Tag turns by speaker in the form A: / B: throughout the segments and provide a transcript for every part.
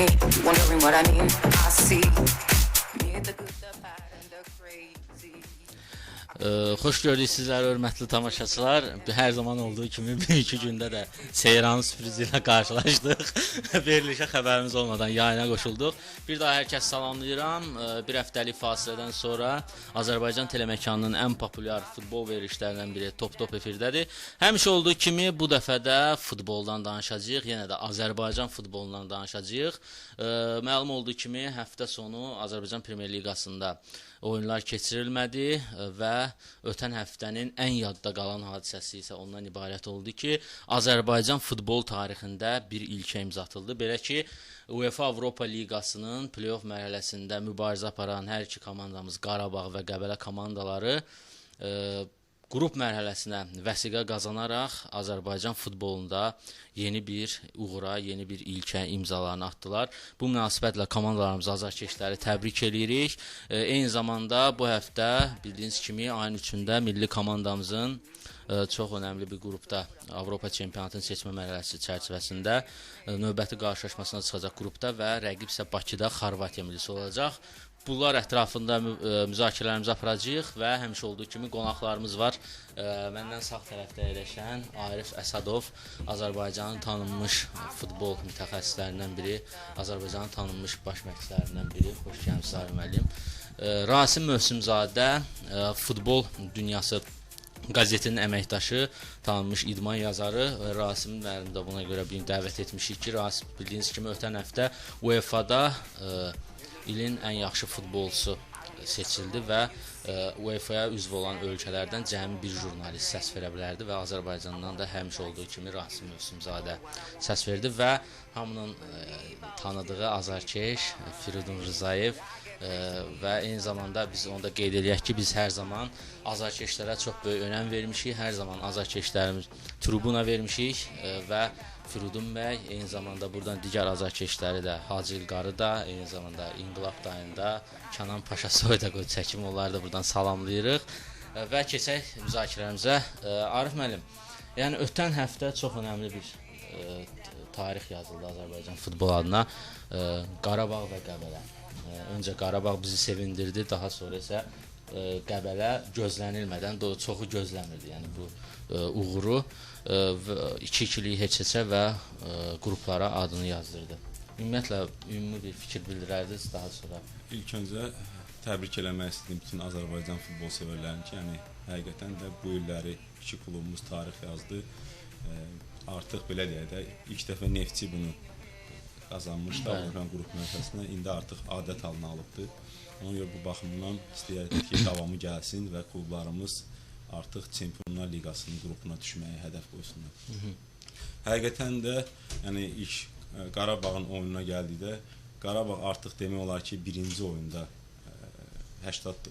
A: me, wondering what I mean. I see me, the good, the bad, and the crazy.
B: Xoş gördük sizləri, hörmətli tamaşaçılar. Hər zaman olduğu kimi bir-iki gündə də Seyranın sürprizi ilə qarşılaşdıq. Verilişə xəbərimiz olmadan yayına qoşulduq. Bir daha hər kəs salamlayıram. Bir həftəlik fasilədən sonra Azərbaycan teleməkanının ən populyar futbol verilişlərindən biri Top Top efirdədir. Həmişə olduğu kimi bu dəfə də futboldan danışacağıq. Yenə də Azərbaycan futbolundan danışacağıq. Məlum olduğu kimi həftə sonu Azərbaycan Premyer Liqasında oyunlar keçirilmədi və ötən həftənin ən yadda qalan hadisəsi isə ondan ibarət oldu ki, Azərbaycan futbol tarixində bir ilkə imza atıldı. Belə ki, UEFA Avropa Liqasının play-off mərhələsində mübarizə aparan hər iki komandamız Qarabağ və Qəbələ komandaları qrup mərhələsinə vəsiqə qazanaraq Azərbaycan futbolunda yeni bir uğura, yeni bir ilkə imzalarını atdılar. Bu münasibətlə komandalarımızı, azarkeşləri təbrik eləyirik. Eyni zamanda bu həftə bildiyiniz kimi ayın 3-də milli komandamızın çox önəmli bir qrupda Avropa çempionatının seçmə mərhələsi çərçivəsində növbəti qarşılaşmasına çıxacaq qrupda və rəqib isə Bakıda Xorvatiya millisi olacaq. Bunlar ətrafında müzakirələrimizi aparacağıq və həmişə olduğu kimi qonaqlarımız var. Məndən sağ tərəfdə əyləşən Arif Əsədov, Azərbaycanın tanınmış futbol mütəxəssislərindən biri, Azərbaycanın tanınmış baş məşqçilərindən biri. Xoş gəlmisiniz Arif müəllim. Rasim Mövsümzadə, Futbol Dünyası qəzetinin əməkdaşı, tanınmış idman yazarı. Rasim müəllim də buna görə bir dəvət etmişik ki, Rasim bildiyiniz kimi ötən həftə UEFA-da ilin ən yaxşı futbolçusu seçildi və UEFA-ya üzv olan ölkələrdən cəmi bir jurnalist səs verə bilərdi və Azərbaycandan da həmişə olduğu kimi Rasim Mövsümzadə səs verdi və hamının tanıdığı azarkeş Firidun Rzayev və eyni zamanda biz onu da qeyd eləyək ki, biz hər zaman azarkeşlərə çox böyük önəm vermişik, hər zaman azarkeşlərimiz tribuna vermişik və Firidun bəy, eyni zamanda buradan digər azarkeşləri də, Hacı İlqarı da, eyni zamanda İnqilab dayını da, Kənan Paşasoy da qoy çəkim, onları da buradan salamlayırıq və keçək müzakirəmizə. Arif müəllim, yəni ötən həftə çox önəmli bir tarix yazıldı Azərbaycan futbol adına, Qarabağ və Qəbələ. Öncə Qarabağ bizi sevindirdi, daha sonra isə Qəbələ gözlənilmədən, çoxu gözləmirdi, yəni bu uğuru 2-2-lik heç-heçə və qruplara adını yazdırdı. Ümumiyyətlə, ümumi bir fikir bildirərdiniz daha sonra.
C: İlk öncə təbrik eləmək istəyirəm bütün Azərbaycan futbol sevərlərini ki, yəni həqiqətən də bu illəri iki klubumuz tarix yazdı. Artıq belə deyək də, ilk dəfə Neftçi bunu qazanmışdı Avropa qrup mərhələsinə, indi artıq adət halına alıbdır. Ona görə bu baxımdan istəyərdik ki, davamı gəlsin və klublarımız artıq Çempionlar Liqasının qrupuna düşməyi hədəf qoysunlar. Həqiqətən də, yəni ilk Qarabağın oyununa gəldikdə, Qarabağ artıq demək olar ki, birinci oyunda 80%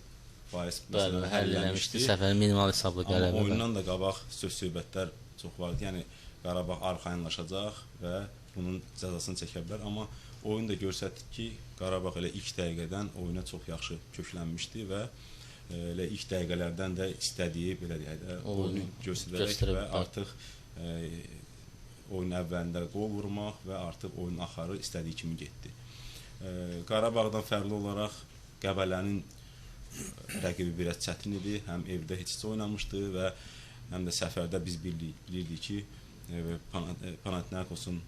C: məsələni həll eləmişdi.
B: Səfərin minimal hesablı qələbə.
C: Amma oyundan da qabaq söz-söhbətlər çox vardı. Yəni Qarabağ arxayınlaşacaq və bunun cəzasını çəkə bilər. Amma oyun da göstərdi ki, Qarabağ elə ilk dəqiqədən oyuna çox yaxşı köklənmişdi və elə ilk dəqiqələrdən də istədiyi, belə deyək də, oyunu göstərərək və artıq oyunun əvvəlində qol vurmaq və artıq oyunun axarı istədiyi kimi getdi. Qarabağdan fərqli olaraq Qəbələnin rəqibi biraz çətin idi. Həm evdə heç-heçə oynamışdı və həm də səfərdə biz bilirdik ki, Panathinaikosun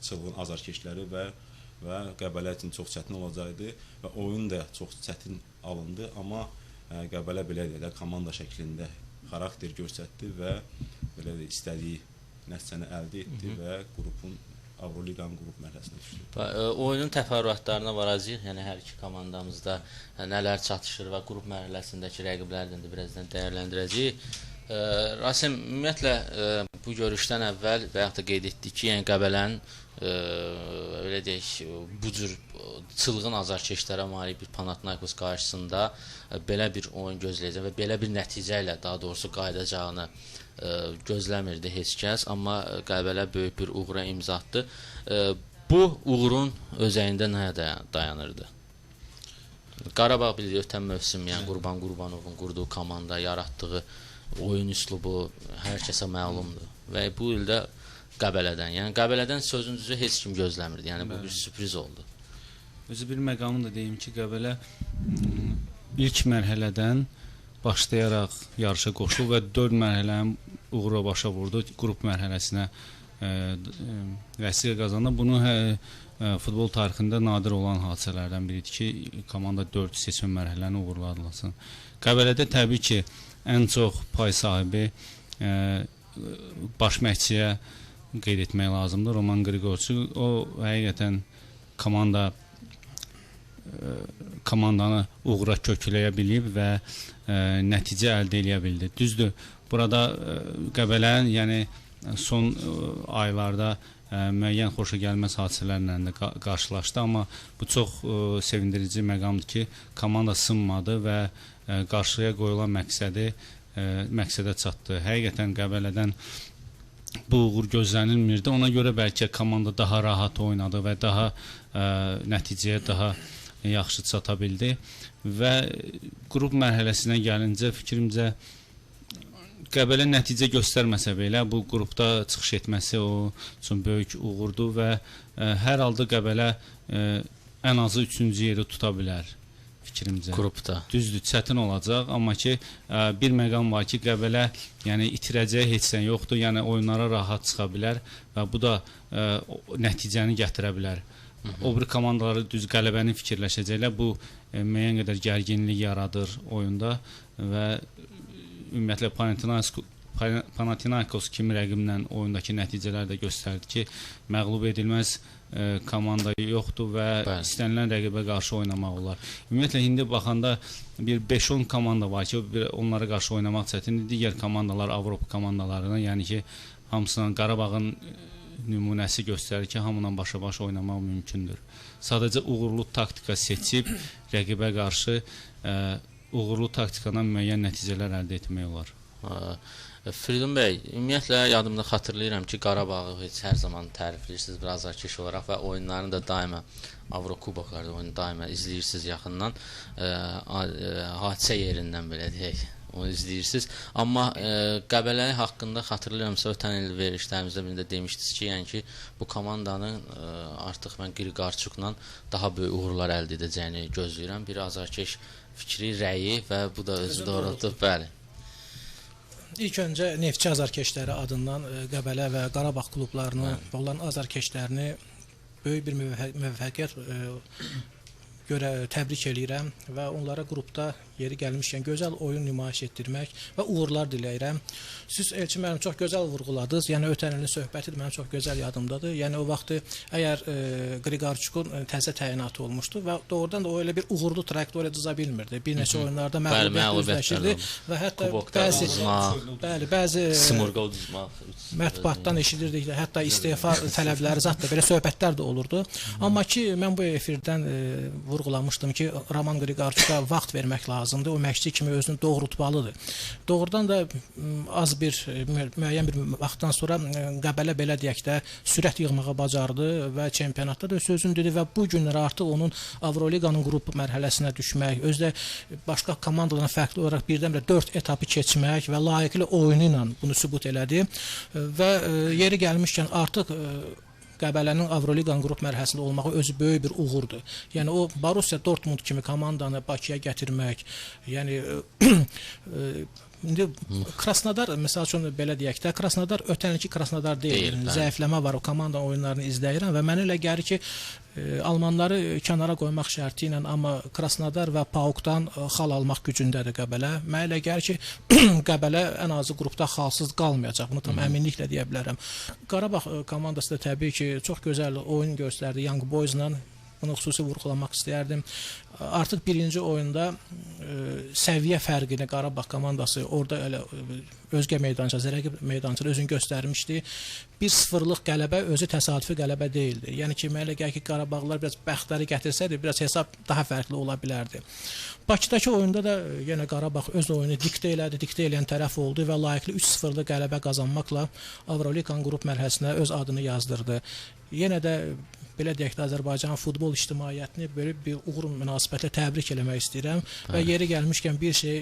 C: çılğın azarkeşləri və Qəbələ üçün çox çətin olacaqdı və oyun da çox çətin alındı, amma Qəbələ belə deyək də, komanda şəklində xarakter göstərdi və belə deyək, istədiyi nəticəni əldə etdi və qrupun Avroliqanın qrup mərhələsinə düşdü.
B: Oyunun təfərrüatlarına varacağıq, yəni hər iki komandamızda nələr çatışır və qrup mərhələsindəki rəqiblərdən də birazdan dəyərləndirəcəyik. Rasim, ümumiyyətlə bu görüşdən əvvəl və yaxud da qeyd etdik ki, yəni Qəbələnin belə deyək, bu cür çılğın azarkeşlərə malik bir Panathinaikos qarşısında belə bir oyun gözləyəcək və belə bir nəticə ilə daha doğrusu qayıdacağını gözləmirdi heç kəs, amma Qəbələ böyük bir uğura imza atdı. Bu uğurun özəyində nəyə dayanırdı? Qarabağ bildik ötən mövsüm, yəni Qurban Qurbanovun qurduğu komanda, yaratdığı oyun üslubu hər kəsə məlumdur və bu ildə Qəbələdən. Yəni Qəbələdən sözün düzü heç kim gözləmirdi. Yəni bu bir sürpriz oldu.
D: Özü bir məqamı da deyim ki, Qəbələ ilk mərhələdən başlayaraq yarışa qoşuldu və 4 mərhələni uğura başa vurdu. Qrup mərhələsinə vəsiqə qazandı. Bunu futbol tarixində nadir olan hadisələrdən biridir ki, komanda 4 seçmə mərhələni uğurladılsın. Qəbələdə təbii ki, ən çox pay sahibi baş məşqçiyə qeyd etmək lazımdır. Roman Qriqorçuk, o həqiqətən komandanı uğura kökləyə bilib və nəticə əldə eləyə bildi. Düzdür, burada Qəbələnin, yəni son aylarda müəyyən xoşagəlməz hadisələrlə də qarşılaşdı, amma bu çox sevindirici məqamdır ki, komanda sınmadı və qarşıya qoyulan məqsədə çatdı. Həqiqətən Qəbələdən bu uğur gözlənilmirdi. Ona görə bəlkə komanda daha rahat oynadı və daha nəticəyə daha yaxşı çata bildi. Və qrup mərhələsinə gəlincə fikrimcə Qəbələ nəticə göstərməsə belə bu qrupda çıxış etməsi o üçün böyük uğurdur və hər halda Qəbələ ən azı 3-cü yeri tuta bilər fikrimcə.
B: Qrupda.
D: Düzdür, çətin olacaq, amma ki bir məqam var ki, Qəbələ yəni itirəcəyi heç nə yoxdur, yəni oyunlara rahat çıxa bilər və bu da nəticəni gətirə bilər. O bir komandaları düz qələbəni fikirləşəcəklər. Bu müəyyən qədər gərginlik yaradır oyunda və ümumiyyətlə Panathinaikos kimi rəqiblə oyundakı nəticələr də göstərdi ki, məğlub edilməz komanda yoxdur və istənilən rəqibə qarşı oynamaq olar. Ümumiyyətlə, indi baxanda bir 5-10 komanda var ki, onlara qarşı oynamaq çətindir. Digər komandalar Avropa komandalarına, yəni ki, hamısından Qarabağın nümunəsi göstərir ki, hamından başa-baş oynamaq mümkündür. Sadəcə uğurlu taktika seçib rəqibə qarşı uğurlu taktikadan müəyyən nəticələr əldə etmək olar.
B: Fridun bəy, ümumiyyətlə yadımda xatırlayıram ki, Qarabağı heç hər zaman tərifləyirsiniz bir azarkeş olaraq və oyunlarını da daima Avrokuboklarda oyunu daima izləyirsiniz yaxından, hadisə yerindən belə deyək, onu izləyirsiniz. Amma Qəbələ haqqında xatırlayıramsa, ötən il verilişlərimizdə birində demişdiniz ki, yəni ki, bu komandanın artıq mən Qriqorçukla daha böyük uğurlar əldə edəcəyini gözləyirəm. Bir azarkeş fikri, rəyi və bu da özü doğrultdu. Bəli.
E: İlk öncə Neftçi azarkeşləri adından Qəbələ və Qarabağ klublarını və onların azarkeşlərini böyük bir müvəffəqiyyət görə təbrik eləyirəm və onlara qrupda yeri gəlmişkən gözəl oyun nümayiş etdirmək və uğurlar diləyirəm. Siz Elçin müəllim çox gözəl vurğuladınız. Yəni ötən ilin söhbəti mənim çox gözəl yadımdadır. Yəni o vaxtı əgər Qriqorçukun təzə təyinatı olmuşdu və doğrudan da o elə bir uğurlu trayektoriya cıza bilmirdi. Bir neçə oyunlarda məğlubiyyətlə üzləşirdi və hətta bəzi
B: Simurqa uduzmaq
E: mətbuatdan eşidirdik, hətta istefa tələbləri zat da belə söhbətlər də olurdu. Amma ki mən bu efirdən vurğulamışdım ki, Roman Qriqorçuka vaxt vermək lazımdır. O məşqçi kimi özünü doğrultmalıdır. Doğrudan da az bir müəyyən bir vaxtdan sonra Qəbələ belə deyək də sürət yığmağa bacardı və çempionatda da sözünü dedi və bu günlər artıq onun Avroliqanın qrup mərhələsinə düşmək, özü də başqa komandalardan fərqli olaraq birdən-birə 4 etapı keçmək və layiqli oyunu ilə bunu sübut elədi və yeri gəlmişkən artıq Qəbələnin Avroliqanın qrup mərhələsində olmağı özü böyük bir uğurdur. Yəni o Borussia Dortmund kimi komandanı Bakıya gətirmək, yəni indi Krasnodar, məsəl üçün belə deyək də, Krasnodar ötən ilki Krasnodar deyil. Zəifləmə var, o komanda oyunlarını izləyirəm və mənə elə gəlir ki, Almanları kənara qoymaq şərti ilə, amma Krasnodar və PAOK-dan xal almaq gücündədir Qəbələ. Mənə elə gəlir ki, Qəbələ ən azı qrupda xalsız qalmayacaq. Bunu tam əminliklə deyə bilərəm. Qarabağ komandası da təbii ki, çox gözəl oyun göstərdi Young Boys-la. Bunu xüsusi vurğulamaq istəyərdim. Artıq birinci oyunda səviyyə fərqini Qarabağ komandası orada elə özgə meydançada, rəqib meydançada özünü göstərmişdi. 1-0-lıq qələbə özü təsadüfi qələbə deyildi. Yəni ki, mənə elə gəlir ki, Qarabağlılar biraz bəxtləri gətirsəydi, biraz hesab daha fərqli ola bilərdi. Bakıdakı oyunda da yenə Qarabağ öz oyunu diktə elədi, diktə eləyən tərəf oldu və layiqli 3-0-lıq qələbə qazanmaqla Avroliqanın qrup mərhələsinə öz adını yazdırdı. Yenə də belə deyək də, Azərbaycan futbol ictimaiyyətini belə bir uğur münasibətlə təbrik eləmək istəyirəm və yeri gəlmişkən bir şey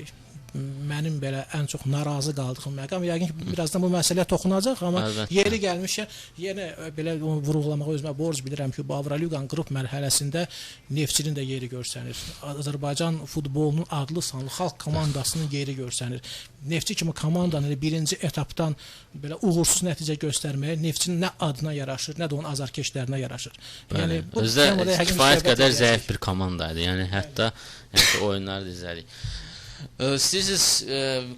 E: mənim belə ən çox narazı qaldığım məqam, yəqin ki, birazdan bu məsələyə toxunacaq, amma
B: əlbəttə.
E: Yeri gəlmişkən yenə belə vurğulamağa özümə borc bilirəm ki, bu Avroliqanın qrup mərhələsində Neftçinin də yeri görsənir. Azərbaycan futbolunun adlı sanlı xalq komandasının yeri görsənir. Neftçi kimi komandanın birinci etapdan belə uğursuz nəticə göstərməyə Neftçinin nə adına yaraşır, nə də onun azarkeşlərinə yaraşır.
B: Bəli.
E: Yəni bu
B: özdə kifayət qədər zəif bir komanda idi. Yəni hətta yəni oyunları da izlədik. İstəyirsiniz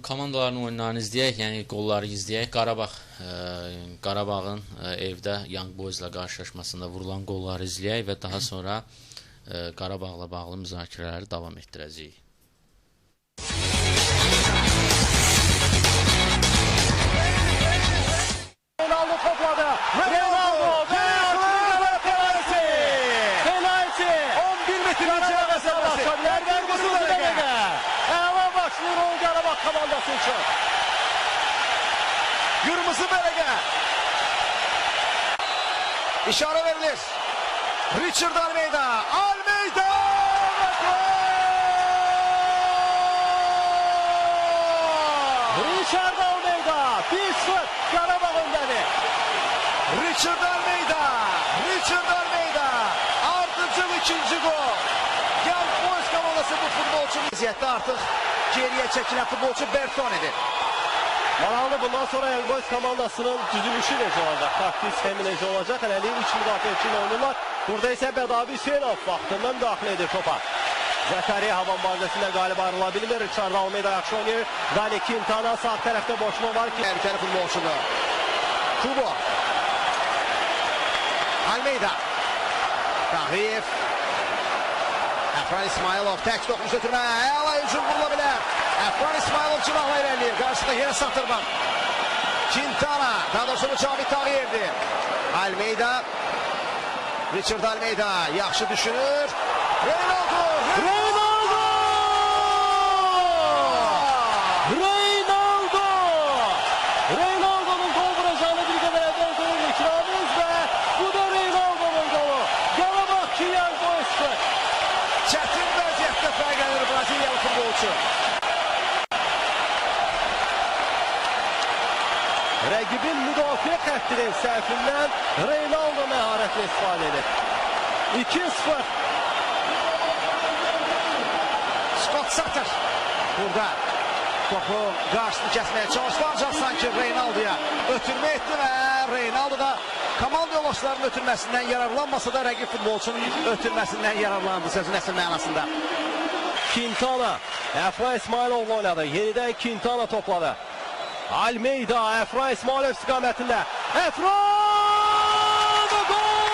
B: komandaların oyunlarını izləyək, yəni qolları izləyək. Qarabağın evdə Young Boys-la qarşılaşmasında vurulan qolları izləyək və daha sonra Qarabağla bağlı müzakirələri davam etdirəcəyik.
F: Reynaldo topladı. Reynaldo ve penaltı. Penaltı.
G: 11 metrenin içeri zərbesi.
F: Kırmızı dəqiqə. Əla başlayır oyun Qarabağ komandası üçün.
G: Kırmızı vərəqə. İşarə verilir. Richard Almeida. Almeida ve gol!
F: Richard Almeida 1-0 Qarabağ öndədir.
G: Richard Almeida. Richard Almeida. Ardıcıl ikinci gol. Young Boys komandası bu futbolçu vəziyyətdə artıq geriyə çəkilən futbolçu Bertoni'dir.
F: Maraqlı, bundan sonra Young Boys komandasının düzülüşü necə olacaq, taktik sxemi necə olacaq? Hələlik 3 müdafiəçi ilə oynayırlar. Burada isə Bədavi Hüseynov vaxtından müdaxilə edir topa. Zəkariya hava mübarizəsində qalib ayrıla bilmir. Richard Almeida yaxşı oynayır. Dani Quintana sağ tərəfdə boşluq var ki.
G: Təhlükəli futbolçudur. Kubo. Almeida. Tağıyev. Əfran İsmailov tək toxunuş ötürmə. Əla hücum vurula bilər. Əfran İsmailov cinahla irəliləyir. Qarşısında yenə Satırman. Quintana. Daha doğrusu bu Cavid Tağıyevdir. Almeida. Richard Almeida yaxşı düşünür. Reynaldo.
F: Reynaldo! Reynaldo! Reynaldo'nun gol vuracağını bir qədər əvvəl görürdük Ramiz və bu da Reynaldo'nun golu. Qarabağ 2, Young Boys 0.
G: Çətin vəziyyətdə fərqlənir Braziliyalı futbolçu.
F: Rəqibin müdafiə xəttinin səhvindən Reynaldo məharətlə istifadə edir. 2-0.
G: Scott Sutter burada topu qarşısını kəsməyə çalışdı, ancaq sanki Reynaldo'ya ötürmə etdi və Reynaldo da komanda yoldaşlarının ötürməsindən yararlanmasa da rəqib futbolçunun ötürməsindən yararlandı sözün əsl mənasında.
F: Quintana Əfra İsmailovla oynadı. Yenidən Quintana topladı. Almeida Əfra İsmailov istiqamətində. Əfra və gol!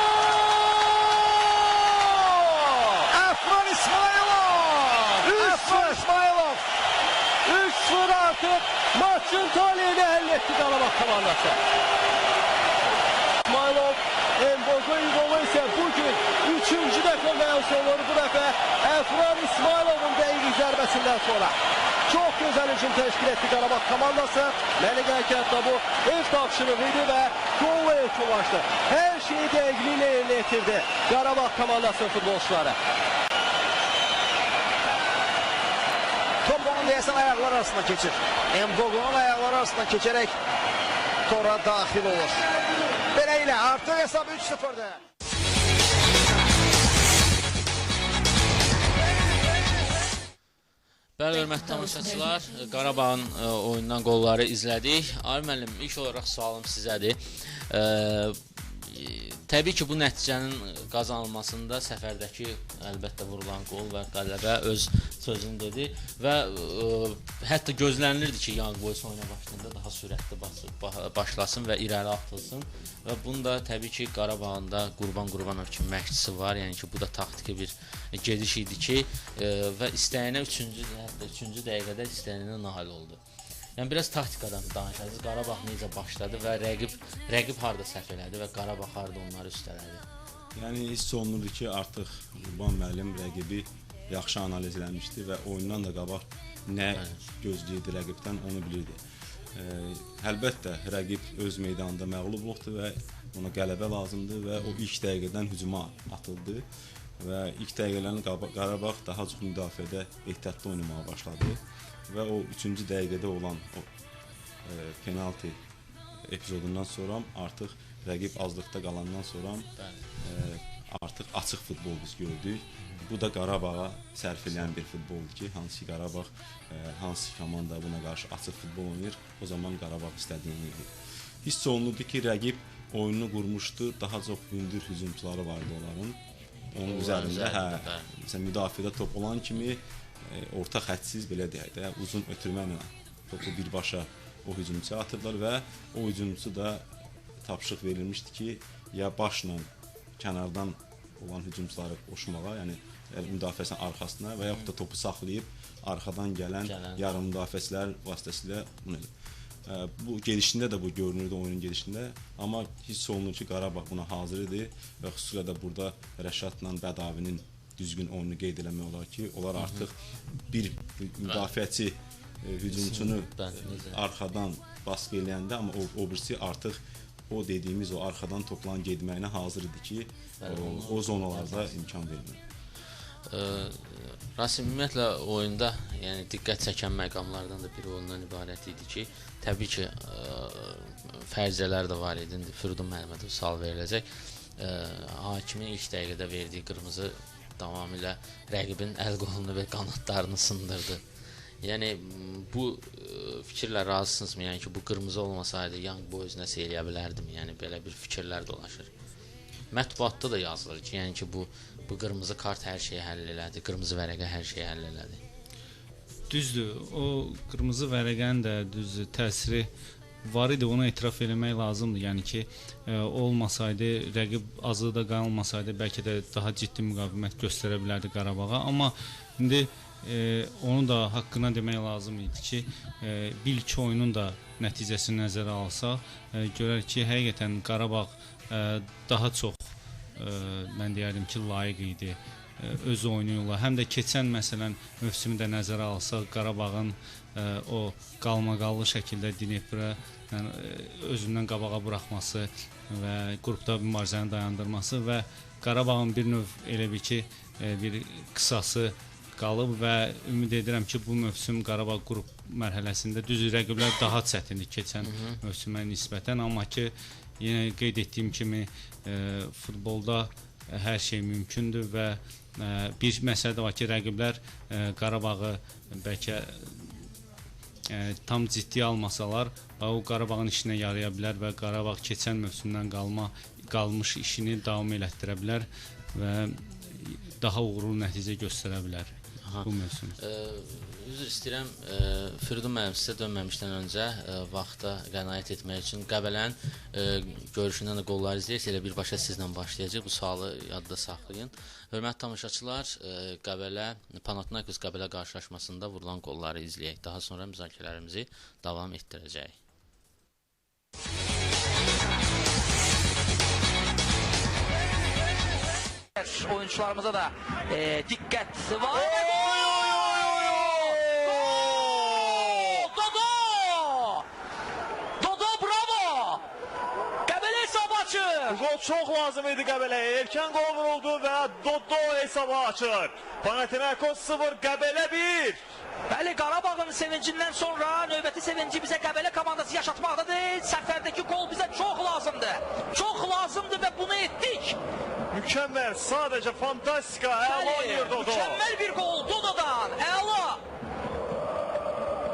G: Əfran İsmailov! Əfran İsmailov!
F: 3-0 artıq maçın taleyini həll etdi Qarabağ komandası. İsmailov, Mbogo qolu isə bugün 3-cü dəfə məyus olur. Bu dəfə Əfran İsmailovun dəqiq zərbəsindən sonra. Çox gözəl hücum təşkil etdi Qarabağ komandası. Məlik hərəkətdə bu ev tapşırığı idi və qolla yekunlaşdı. Hər şeyi dəqiqliklə yerinə yetirdi Qarabağ komandasının futbolçuları.
G: Top onun deyəsən ayaqları arasından keçir. Mbogo'nun ayaqları arasından keçərək tora daxil olur. Beləliklə artıq hesab 3-0-dır.
B: Bəli, hörmətli tamaşaçılar, Qarabağın oyundan qolları izlədik. Arif müəllim, ilk olaraq sualım sizədir. Təbii ki, bu nəticənin qazanılmasında səfərdəki əlbəttə vurulan qol və qələbə öz sözünü dedi və hətta gözlənilirdi ki, Young Boys oyuna başlayanda daha sürətli başlasın və irəli atılsın və bunu da təbii ki, Qarabağın da Qurban Qurbanov kimi məşqçisi var, yəni ki, bu da taktiki bir gediş idi ki, və istəyinə hətta üçüncü dəqiqədə istəyinə nail oldu. Yəni biraz taktikadan danışacağız. Qarabağ necə başladı və rəqib harda səhv elədi və Qarabağ harda onları üstələdi?
C: Yəni hiss olunurdu ki, artıq Qurban müəllim rəqibi yaxşı analiz eləmişdi və oyundan da qabaq nə gözləyirdi rəqibdən onu bilirdi. Əlbəttə rəqib öz meydanında məğlub oldu və ona qələbə lazımdır və o ilk dəqiqədən hücuma atıldı. Və ilk dəqiqələrin Qarabağ daha çox müdafiədə ehtiyatlı oynamağa başladı və o 3-cü dəqiqədə olan o penalti epizodundan sonra artıq rəqib azlıqda qalandan sonra artıq açıq futbol biz gördük. Bu da Qarabağa sərf eləyən bir futboldur ki, hansı ki Qarabağ hansı komanda buna qarşı açıq futbol oynayır, o zaman Qarabağ istədiyini edir. Hiss olunurdu ki, rəqib oyununu qurmuşdu, daha çox hündür hücumçuları vardı onların. Onun üzərində, məsələn, müdafiədə top olan kimi orta xətsiz, belə deyək də, uzun ötürməklə topu birbaşa o hücumçuya atırdılar və o hücumçu da tapşırıq verilmişdi ki, ya başla kənardan olan hücumçuları qoşmağa, yəni müdafiəsinin arxasına və yaxud da topu saxlayıb arxadan gələn yarım müdafiəçilər vasitəsilə bunu edir. Bu gedişində də bu görünürdü oyunun gedişində, amma hiss olunur ki, Qarabağ buna hazır idi və xüsusilə də burada Rəşadla Bədavinin düzgün oyunu qeyd eləmək olar ki, onlar artıq bir müdafiəçi hücumçunu arxadan baskı eləyəndə, amma o birisi artıq o dediyimiz o arxadan toplan gedməyinə hazır idi ki, o zonalarda imkan vermir.
B: Rasim, ümumiyyətlə oyunda yəni diqqət çəkən məqamlardan da biri ondan ibarət idi ki, təbii ki, fərziyyələr də var idi. İndi Firidun müəllimə də sual veriləcək. Hakimin ilk dəqiqədə verdiyi qırmızı tamamilə rəqibin əl qolunu və qanadlarını sındırdı. Yəni bu fikirlə razısınızmı? Yəni ki, bu qırmızı olmasaydı Young Boys nəsə eləyə bilərdimi? Yəni belə bir fikirlər dolaşır. Mətbuatda da yazılır ki, yəni ki, bu qırmızı kart hər şeyi həll elədi, qırmızı vərəqə hər şeyi həll elədi.
D: Düzdür, o qırmızı vərəqənin də düzdür, təsiri var idi, onu etiraf eləmək lazımdır. Yəni ki, olmasaydı, rəqib azlıqda qalmasaydı, bəlkə də daha ciddi müqavimət göstərə bilərdi Qarabağa. Amma indi onu da haqqına demək lazım idi ki, bir iki oyunun da nəticəsini nəzərə alsaq, görər ki, həqiqətən Qarabağ daha çox, mən deyərdim ki, layiq idi öz oyunu ilə. Həm də keçən, məsələn, mövsümü də nəzərə alsaq, Qarabağın o qalmaqallı şəkildə Dneprə özündən qabağa buraxması və qrupda mübarizəni dayandırması və Qarabağın bir növ elə bir ki, bir qısası qalıb və ümid edirəm ki, bu mövsüm Qarabağ qrup mərhələsində düz rəqiblər daha çətindir keçən mövsümə nisbətən, amma ki, yenə qeyd etdiyim kimi futbolda hər şey mümkündür və bir məsələ də var ki, rəqiblər Qarabağı bəlkə tam ciddi almasalar, o Qarabağın işinə yaraya bilər və Qarabağ keçən mövsümdən qalmış işini davam elətdirə bilər və daha uğurlu nəticə göstərə bilər bu mövsüm.
B: Üzr istəyirəm, Firidun müəllim, sizə dönməmişdən öncə vaxta qənaət etmək üçün Qəbələnin görüşündən də qolları izləyirsə, elə birbaşa sizlə başlayacaq. Bu sualı yadda saxlayın. Hörmətli tamaşaçılar, Qəbələ, Panathinaikos Qəbələ qarşılaşmasında vurulan qolları izləyək. Daha sonra müzakirələrimizi davam etdirəcəyik.
H: Oyuncularımıza da dikkat var. Dodo! Dodo bravo! Qəbələ hesabı açır.
F: Bu gol çox lazım idi Qəbələyə. Erkən gol vuruldu və Dodo hesabı açır. Panathinaikos 0, Qəbələ 1.
H: Bəli, Qarabağın sevincindən sonra növbəti sevinci bizə Qəbələ komandası yaşatmaqdadır. Səfərdəki gol bizə çox lazımdır. Çox lazımdır və bunu etdik.
F: Mükemmel, sadece fantastika, əla oynuyor Dodo.
H: Mükemmel bir gol Dodo'dan, əla.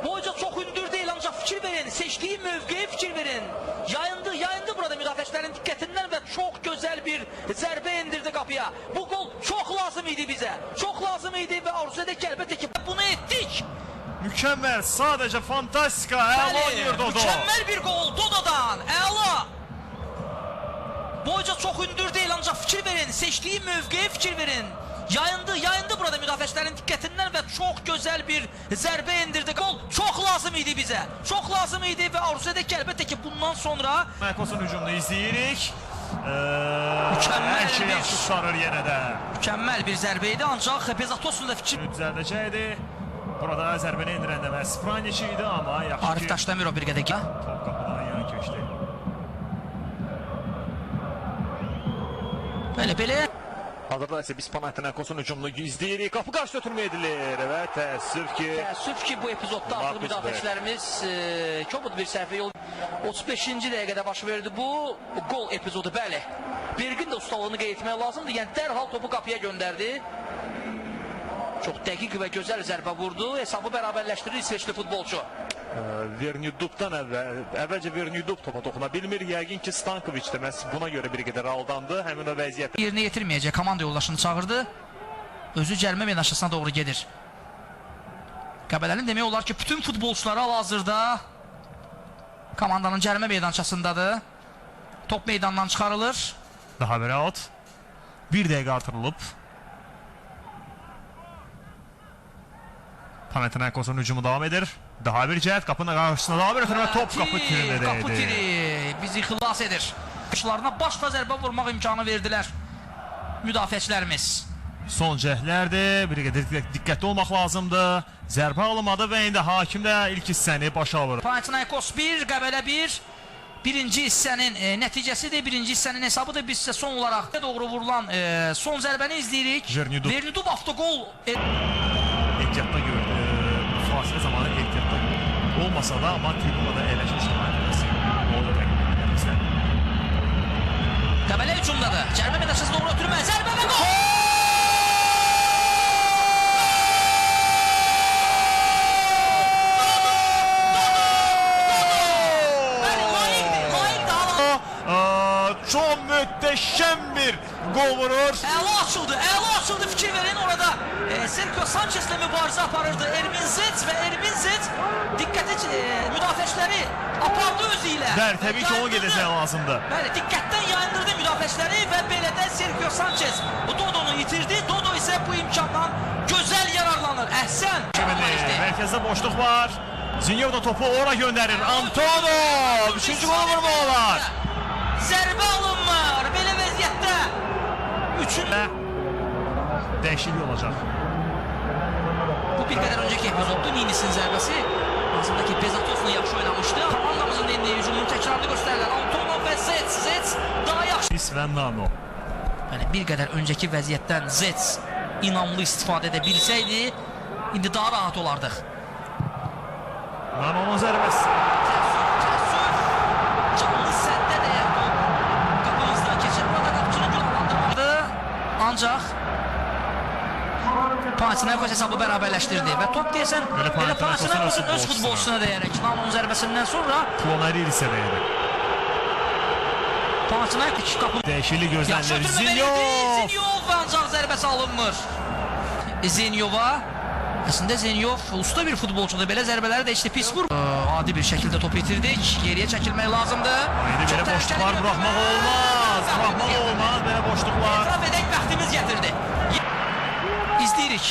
H: Boyca çox hündür deyil, ancaq fikir verin, seçdiyi mövqeyə fikir verin. Yayındı, yayındı burada müdafiəçilərin diqqətindən və çox gözəl bir zərbə endirdi qapıya. Bu gol çox lazım idi bizə, çox lazım idi və arzu edək ki, əlbəttə ki, bunu etdik.
F: Mükemmel, sadece fantastika, əla oynuyor Dodo.
H: Mükemmel bir gol Dodo'dan, əla. Boyca çox hündür deyil, ancaq fikir verin, seçdiyi mövqeyə fikir verin. Yayındı, yayındı burada müdafiəçilərin diqqətindən və çox gözəl bir zərbə endirdi. Gol çox lazım idi bizə, çox lazım idi və arzu edək ki, əlbəttə ki, bundan sonra
F: Panathinaikosun hücumunu izləyirik.
H: Mükəmməl
F: hər şey yaxşı qurtarır yenə də.
H: Mükəmməl bir zərbə idi, ancaq Bezatosun da fikir
F: düzəldəcəkdi. Burada zərbəni endirən də məhz Pranic idi, amma yaxşı ki,
H: Arif Daşdəmirov bir qədər
F: top qapıdan yan keçdi.
H: Belə belə.
I: Hazırda isə biz Panathinaikosun hücumunu izləyirik. Qapı qarşı ötürmə edilir və təəssüf ki...
H: Təəssüf ki, bu epizodda artıq müdafiəçilərimiz kobud bir səhvə yol... 35-ci dəqiqədə baş verdi bu qol epizodu, bəli. Bergin də ustalığını qeyd etmək lazımdır. Yəni dərhal topu qapıya göndərdi. Çox dəqiq və gözəl zərbə vurdu. Hesabı bərabərləşdirir İsveçli futbolçu.
I: Vernidubdan əvvəlcə Vernidub topa toxuna bilmir. Yəqin ki, Stankoviç də məhz buna görə bir qədər aldandı. Həmin o vəziyyətdə
H: yerinə yetirməyəcək. Komanda yoldaşını çağırdı. Özü cərimə meydançasına doğru gedir. Qəbələnin demək olar ki, bütün futbolçuları hal-hazırda komandanın cərimə meydançasındadır. Top meydandan çıxarılır.
I: Daha bir out. Bir dəqiqə artırılıb. Panathinaikosun hücumu davam edir. Daha bir cəhət qapının qarşısına daha bir ötürmə, top qapı tirinə dəydi.
H: Qapı tiri bizi xilas edir. Qışlarına başla zərbə vurmaq imkanı verdilər müdafiəçilərimiz.
I: Son cəhdlərdir. Bir qədər diqqətli olmaq lazımdır. Zərbə alınmadı və indi hakim də ilk hissəni başa vurur.
H: Panathinaikos 1, Qəbələ 1. Birinci hissənin nəticəsidir, birinci hissənin hesabıdır. Biz isə son olaraq doğru vurulan son zərbəni izləyirik. Vernidub avtogol.
I: Ehtiyatda gördü. Fasilə zamanı ehtiyatda olmasa da, amma tribunada əyləşmişdi. Orada təqdim edirsə.
H: Qəbələ hücumdadır. Cərimə meydançasına doğru ötürmə. Zərbə və gol!
I: Çox möhtəşəm bir gol vurur.
H: Əla açıldı, əla açıldı. Fikir verin orada Sergio Sanchez'le mübarizə aparırdı Ermin Zets və Ermin Zets diqqəti müdafiəçiləri apardı özü ilə.
I: Bəli, təbii ki, onu gedəcək lazımdır.
H: Bəli, diqqətdən yayındırdı müdafiəçiləri və belə də Sergio Sanchez Dodonu itirdi. Dodo isə bu imkandan gözəl yararlanır. Əhsən.
I: Mərkəzdə boşluq var. Zinyov da topu ora göndərir. Antonov! Üçüncü gol vurma olar.
H: Zərbə alınmır. Belə vəziyyətdə üçün
I: dəyişiklik olacaq.
H: Bu bir qədər öncəki epizoddur. Ninis'in zərbəsi. Aslında ki Bezatovla yaxşı oynamışdı. Komandamızın indi hücumunun təkrarını göstərirlər. Antonov və Zets. Zets daha yaxşı.
I: Nis və Nano.
H: Yəni bir qədər öncəki vəziyyətdən Zets inamlı istifadə edə bilsəydi, indi daha rahat olardıq.
I: Nano'nun zərbəsi.
H: Təəssüf. Canlı səddə dəyən top qapımızdan keçir. Burada qapıçını günahlandırmadı. Ancaq Panathinaikos hesabı bərabərləşdirdi və top deyəsən elə Panathinaikosun öz futbolçusuna dəyərək Nano'nun zərбəsindən sonra
I: Klonariris'e dəyərək.
H: Panathinaikos qapı
I: dəyişiklik gözlənilir. Zinyov!
H: Zinyov və ancaq zərbəsi alınmır. Zinyova. Əslində Zinyov usta bir futbolçudur. Belə zərbələri də işte pis vurur. Adi bir şəkildə topu itirdik. Geriyə çəkilmək lazımdır.
I: İndi belə boşluqlar buraxmaq olmaz. Buraxmaq olmaz belə boşluqlar.
H: Etiraf edək, bəxtimiz gətirdi. İzləyirik.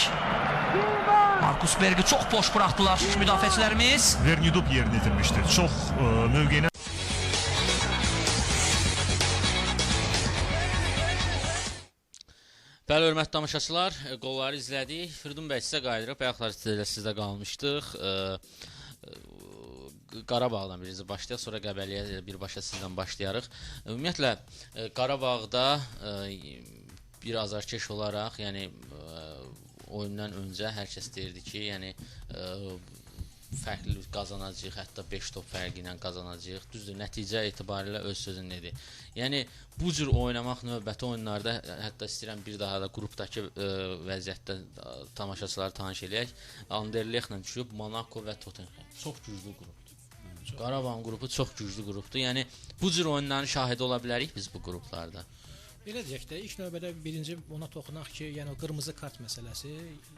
H: Markus Berg'i çox boş buraxdılar müdafiəçilərimiz.
I: Vernidub yerini itirmişdir. Çox mövqeyinə.
B: Bəli, hörmətli tamaşaçılar, qolları izlədik. Firidun bəy, sizə qayıdırıq. Bayaqlar sizdə qalmışdıq. Qarabağdan birinci başlayaq, sonra Qəbələyə birbaşa sizdən başlayarıq. Ümumiyyətlə, Qarabağda bir azarkeş olaraq, yəni oyundan öncə hər kəs deyirdi ki, yəni fərqli qazanacağıq, hətta 5 top fərqi ilə qazanacağıq. Düzdür, nəticə etibarilə öz sözünü dedi. Yəni bu cür oynamaq növbəti oyunlarda, hətta istəyirəm bir daha da qrupdakı vəziyyətdə tamaşaçıları tanış eləyək. Anderlechtlə düşüb Monaco və Tottenham. Çox güclü qrupdur. Qarabağın qrupu çox güclü qrupdur. Yəni bu cür oyunların şahidi ola bilərik biz bu qruplarda.
E: Belə deyək də, ilk növbədə birinci ona toxunaq ki, yəni o qırmızı kart məsələsi,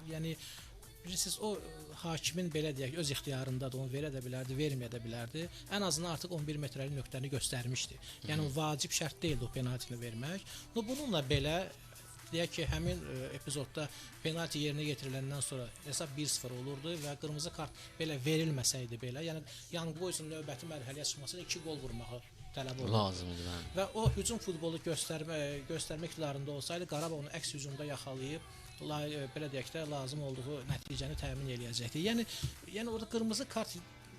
E: yəni bilirsiniz, o hakimin belə deyək, öz ixtiyarındadır, onu verə də bilərdi, verməyə də bilərdi. Ən azından artıq 11 metrəlik nöqtəni göstərmişdi. Yəni o vacib şərt deyildi o penaltini vermək. Bununla belə deyək ki, həmin epizodda penalti yerinə yetiriləndən sonra hesab 1-0 olurdu və qırmızı kart belə verilməsəydi belə, yəni Young Boys-un növbəti mərhələyə çıxmasına 2 qol vurmağı tələb olurdu.
B: Lazım idi, bəli.
E: Və o hücum futbolu göstərmə iqtidarında olsaydı, Qarabağ onu əks hücumda yaxalayıb, belə deyək də, lazım olduğu nəticəni təmin eləyəcəkdi. Yəni orada qırmızı kart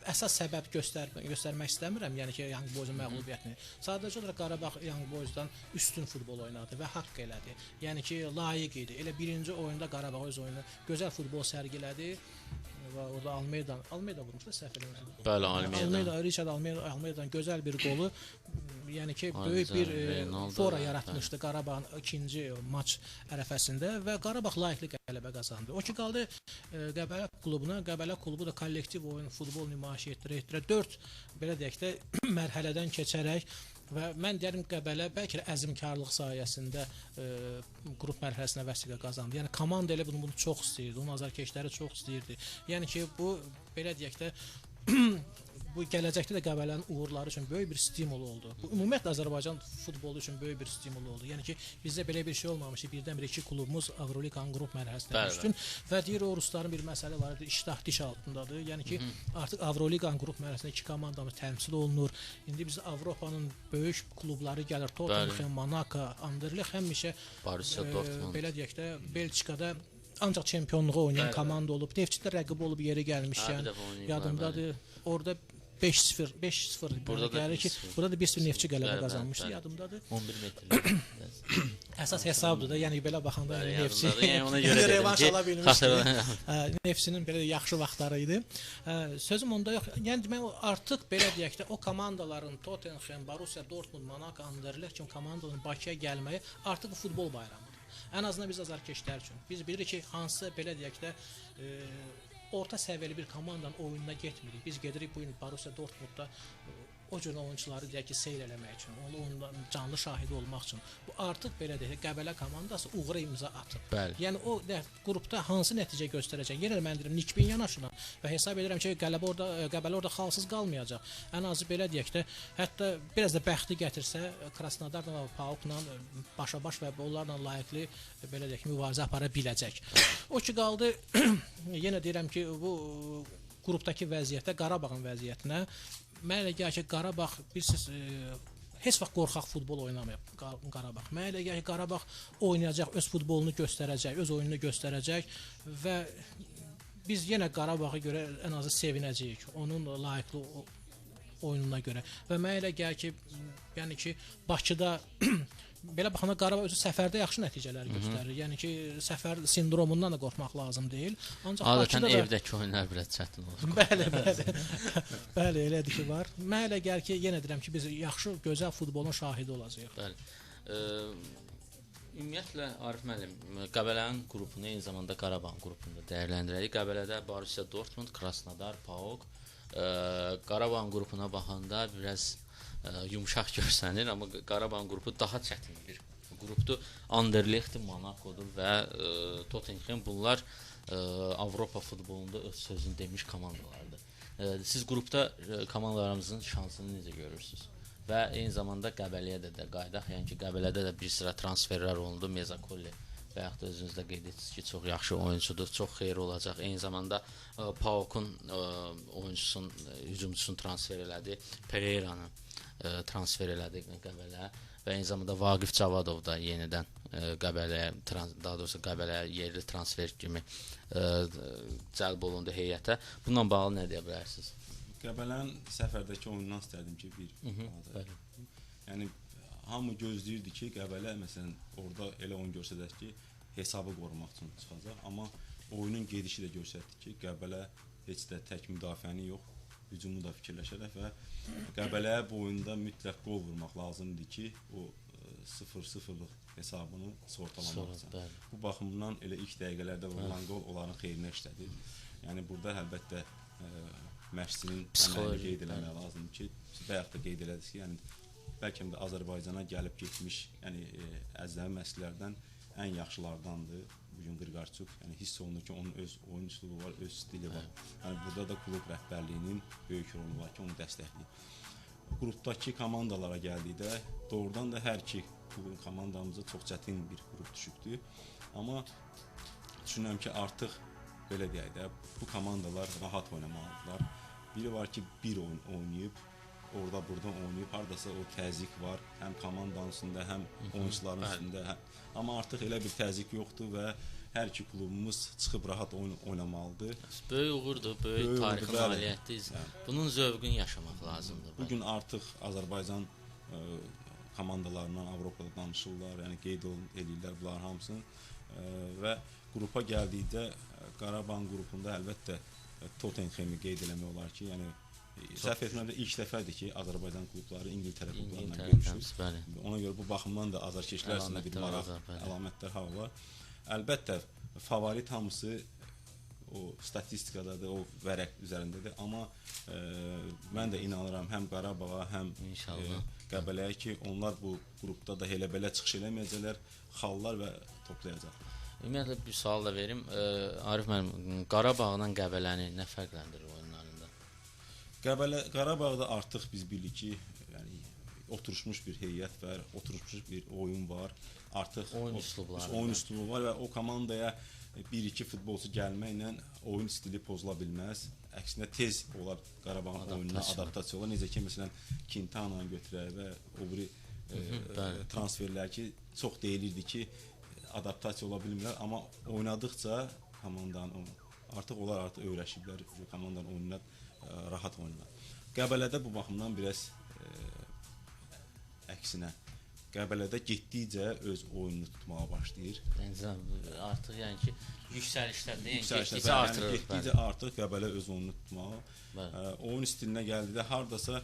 E: əsas səbəb göstərmək istəmirəm, yəni ki, Young Boys-un məğlubiyyətini. Sadəcə olaraq Qarabağ Young Boys-dan üstün futbol oynadı və haqq elədi. Yəni ki, layiq idi. Elə birinci oyunda Qarabağ öz oyunu gözəl futbol sərgilədi və orada Almeida vurmuşdu səhv eləmirəm.
B: Bəli, Almeida.
E: Richard Almeida'nın gözəl bir qolu, yəni ki, böyük bir fora yaratmışdı Qarabağın ikinci maç ərəfəsində və Qarabağ layiqli qələbə qazandı. O ki qaldı Qəbələ klubuna. Qəbələ klubu da kollektiv oyun, futbol nümayiş etdirə 4 belə deyək də mərhələdən keçərək və mən deyərəm Qəbələ bəlkə də əzmkarlıq sayəsində qrup mərhələsinə vəsiqə qazandı. Yəni komanda elə bunu çox istəyirdi, onun azarkeşləri çox istəyirdi. Yəni ki, bu belə deyək də bu gələcəkdə də Qəbələnin uğurları üçün böyük bir stimul oldu. Bu ümumiyyətlə Azərbaycan futbolu üçün böyük bir stimul oldu. Yəni ki, bizdə belə bir şey olmamışdı. Birdən-birə iki klubumuz Avroliqanın qrup mərhələsinə düşdü və deyir o rusların bir məsələ var idi, iştah diş altındadır. Yəni ki, artıq Avroliqanın qrup mərhələsində iki komandamız təmsil olunur. İndi biz Avropanın böyük klubları gəlir. Tottenham, Monaco, Anderlecht həmişə
B: Borussia Dortmund.
E: Belə deyək də Belçikada ancaq çempionluğa oynayan komanda olub. Neftçi də rəqib olub yeri gəlmişkən. Yadımdadır. Orada 5-0 gəlir ki, burada da 1-0 Neftçi qələbə qazanmışdı, yadımdadır.
B: 11 metrlik.
E: Əsas hesabdır da, yəni belə baxanda Neftçi
B: ona görə
E: revanş ala bilmişdi. Neftçinin belə yaxşı vaxtları idi. Sözüm onda yox. Yəni demək artıq belə deyək də o komandaların Tottenham, Borussia Dortmund, Monaco, Anderlecht kimi komandaların Bakıya gəlməyi artıq bu futbol bayramıdır. Ən azından biz azarkeşlər üçün. Biz bilirik ki, hansı belə deyək də orta səviyyəli bir komandanın oyununa getmirik. Biz gedirik bu gün Borussia Dortmundda o cür oyunçuları deyək ki, seyr eləmək üçün, onun canlı şahidi olmaq üçün. Bu artıq belə deyək, Qəbələ komandası uğura imza atıb.
B: Bəli.
E: Yəni o qrupda hansı nəticə göstərəcək? Yenə də mən deyirəm nikbin yanaşıram və hesab edirəm ki, Qəbələ orada xalsız qalmayacaq. Ən azı belə deyək də, hətta biraz da bəxti gətirsə Krasnodarla və PAOK-la başa-baş və onlarla layiqli belə deyək mübarizə apara biləcək. O ki qaldı, yenə deyirəm ki, bu qrupdakı vəziyyətə, Qarabağın vəziyyətinə mənə elə gəlir ki, Qarabağ bilirsiniz, heç vaxt qorxaq futbol oynamayıb Qarabağ. Mənə elə gəlir ki, Qarabağ oynayacaq, öz futbolunu göstərəcək, öz oyununu göstərəcək və biz yenə Qarabağa görə ən azı sevinəcəyik, onun layiqli oyununa görə. Və mənə elə gəlir ki, yəni ki, Bakıda belə baxanda Qarabağ özü səfərdə yaxşı nəticələr göstərir. Yəni ki, səfər sindromundan da qorxmaq lazım deyil.
B: Ancaq adətən da evdəki oyunlar biraz çətin olur.
E: Bəli, bəli. Bəli, elədir ki var. Mənə elə gəlir ki, yenə deyirəm ki, biz yaxşı, gözəl futbolun şahidi olacağıq.
B: Bəli. Ümumiyyətlə Arif müəllim, Qəbələnin qrupunu eyni zamanda Qarabağın qrupunu da dəyərləndirərik. Qəbələdə Borussia Dortmund, Krasnodar, PAOK. Qarabağın qrupuna baxanda biraz yumşaq görsənir, amma Qarabağın qrupu daha çətin bir qrupdur. Anderlecht, Monaco'dur və Tottenham, bunlar Avropa futbolunda öz sözünü demiş komandalardır. Siz qrupda komandalarımızın şansını necə görürsünüz? Və eyni zamanda Qəbələyə də qayıdaq, yəni ki, Qəbələdə də bir sıra transferlər olundu. Mezakolli və yaxud da özünüz də qeyd etdiniz ki, çox yaxşı oyunçudur, çox xeyir olacaq. Eyni zamanda PAOK-un oyunçusunun, hücumçusunu transfer elədi, Pereira'nı transfer elədi Qəbələ və eyni zamanda Vaqif Cavadov da yenidən Qəbələyə, daha doğrusu Qəbələyə yerli transfer kimi cəlb olundu heyətə. Bununla bağlı nə deyə bilərsiniz?
C: Qəbələnin səfərdəki oyundan istərdim ki, bir yəni hamı gözləyirdi ki, Qəbələ məsələn orada elə oyun göstərəcək ki, hesabı qorumaq üçün çıxacaq, amma oyunun gedişi də göstərdi ki, Qəbələ heç də tək müdafiəni yox, hücumu da fikirləşərək və Qəbələyə bu oyunda mütləq qol vurmaq lazımdır ki, o 0-0-lıq hesabını sığortalamaq üçün. Bu baxımdan elə ilk dəqiqələrdə vurulan qol onların xeyrinə işlədi. Yəni burada əlbəttə məşqçinin əməyini qeyd eləmək lazımdır ki, bayaq da qeyd elədiniz ki, yəni bəlkə də Azərbaycana gəlib getmiş, yəni əcnəbi məşqçilərdən ən yaxşılardandır bu gün Qırqarçuk. Yəni hiss olunur ki, onun öz oyun üslubu var, öz stili var. Yəni burada da klub rəhbərliyinin böyük rolu var ki, onu dəstəkləyir. Qrupdakı komandalara gəldikdə doğrudan da hər iki komandamıza çox çətin bir qrup düşübdür. Amma düşünürəm ki, artıq belə deyək də, bu komandalar rahat oynamalıdırlar. Biri var ki, bir oyun oynayıb, orada burada oynayıb, hardasa o təzyiq var, həm komandanın üstündə, həm oyunçuların üstündə. Amma artıq elə bir təzyiq yoxdur və hər iki klubumuz çıxıb rahat oyun oynamalıdır.
B: Böyük uğurdur, böyük tarixi nailiyyətdir. Bunun zövqünü yaşamaq lazımdır.
C: Bu gün artıq Azərbaycan komandalarından Avropada danışırlar, yəni qeyd eləyirlər bunların hamısını və qrupa gəldikdə Qarabağın qrupunda əlbəttə Tottenhemi qeyd eləmək olar ki, yəni səhv etməmdə ilk dəfədir ki, Azərbaycan klubları İngiltərə klublarından görüşür. Ona görə bu baxımdan da azarkeşlər üçün bir maraq, əlamətlər hal var. Əlbəttə, favorit hamısı o statistikadadır, o vərəq üzərindədir. Amma mən də inanıram həm Qarabağa, həm Qəbələyə ki, onlar bu qrupda da elə belə çıxış eləməyəcəklər, xallar və toplayacaqlar.
B: Ümumiyyətlə, bir sual da verim. Arif müəllim, Qarabağla Qəbələni nə fərqləndirir oyunlarında?
C: Qarabağda artıq biz bilirik ki, yəni, oturuşmuş bir heyət var, oturuşmuş bir oyun var. Artıq oyun üslubu var və o komandaya bir-iki futbolçu gəlməklə oyun stili pozula bilməz. Əksinə tez olar Qarabağın oyununa adaptasiya olar. Necə ki, məsələn, Quintana'nı götürək və o biri transferlər ki, çox deyilirdi ki, adaptasiya ola bilmirlər, amma oynadıqca komandanın artıq onlar artıq öyrəşiblər, komandanın oyununa rahat oynayırlar. Qəbələdə bu baxımdan biraz əksinə, Qəbələdə getdikcə öz oyununu tutmağa başlayır.
B: Artıq yəni ki, yüksəlişlərdə, yəni getdikcə artırır.
C: Getdikcə artıq Qəbələ öz oyununu tutmağa. Oyun stilinə gəldikdə hardasa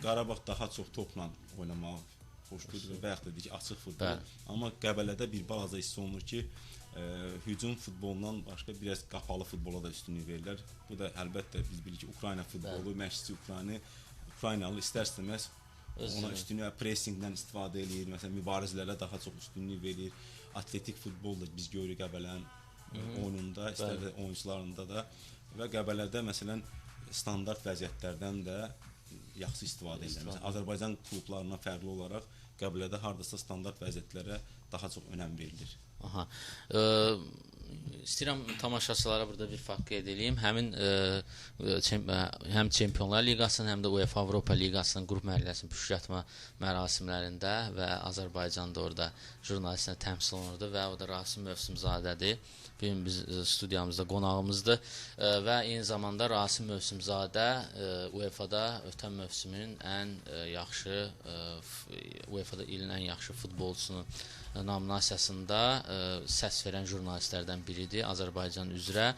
C: Qarabağ daha çox topla oynamağa xoşlayır və bayaq dedik ki, açıq futbol. Amma Qəbələdə bir balaca hiss olunur ki, hücum futbolundan başqa biraz qapalı futbola da üstünlük verirlər. Bu da əlbəttə biz bilirik ki, Ukrayna futbolu, məşqçi Ukraynalı istər-istəməz ona üstünlük, pressinqdən istifadə eləyir, məsələn, mübarizlərə daha çox üstünlük verir. Atletik futbol da biz görürük Qəbələnin oyununda, istər də oyunçularında da və Qəbələdə məsələn standart vəziyyətlərdən də yaxşı istifadə edirlər. Məsələn, Azərbaycan klublarından fərqli olaraq Qəbələdə hardasa standart vəziyyətlərə daha çox önəm verilir.
B: Aha. İstəyirəm tamaşaçılara burada bir fakt qeyd eləyim. Həmin həm Çempionlar Liqasının, həm də UEFA Avropa Liqasının qrup mərhələsinin püşkatma mərasimlərində və Azərbaycanda orada jurnalistlə təmsil olunurdu və o da Rasim Mövsümzadədir. Bugün biz studiyamızda qonağımızdır və eyni zamanda Rasim Mövsümzadə UEFA-da ötən mövsümün ən yaxşı, UEFA-da ilin ən yaxşı futbolçusunun nominasiyasında səs verən jurnalistlərdən biridir Azərbaycan üzrə.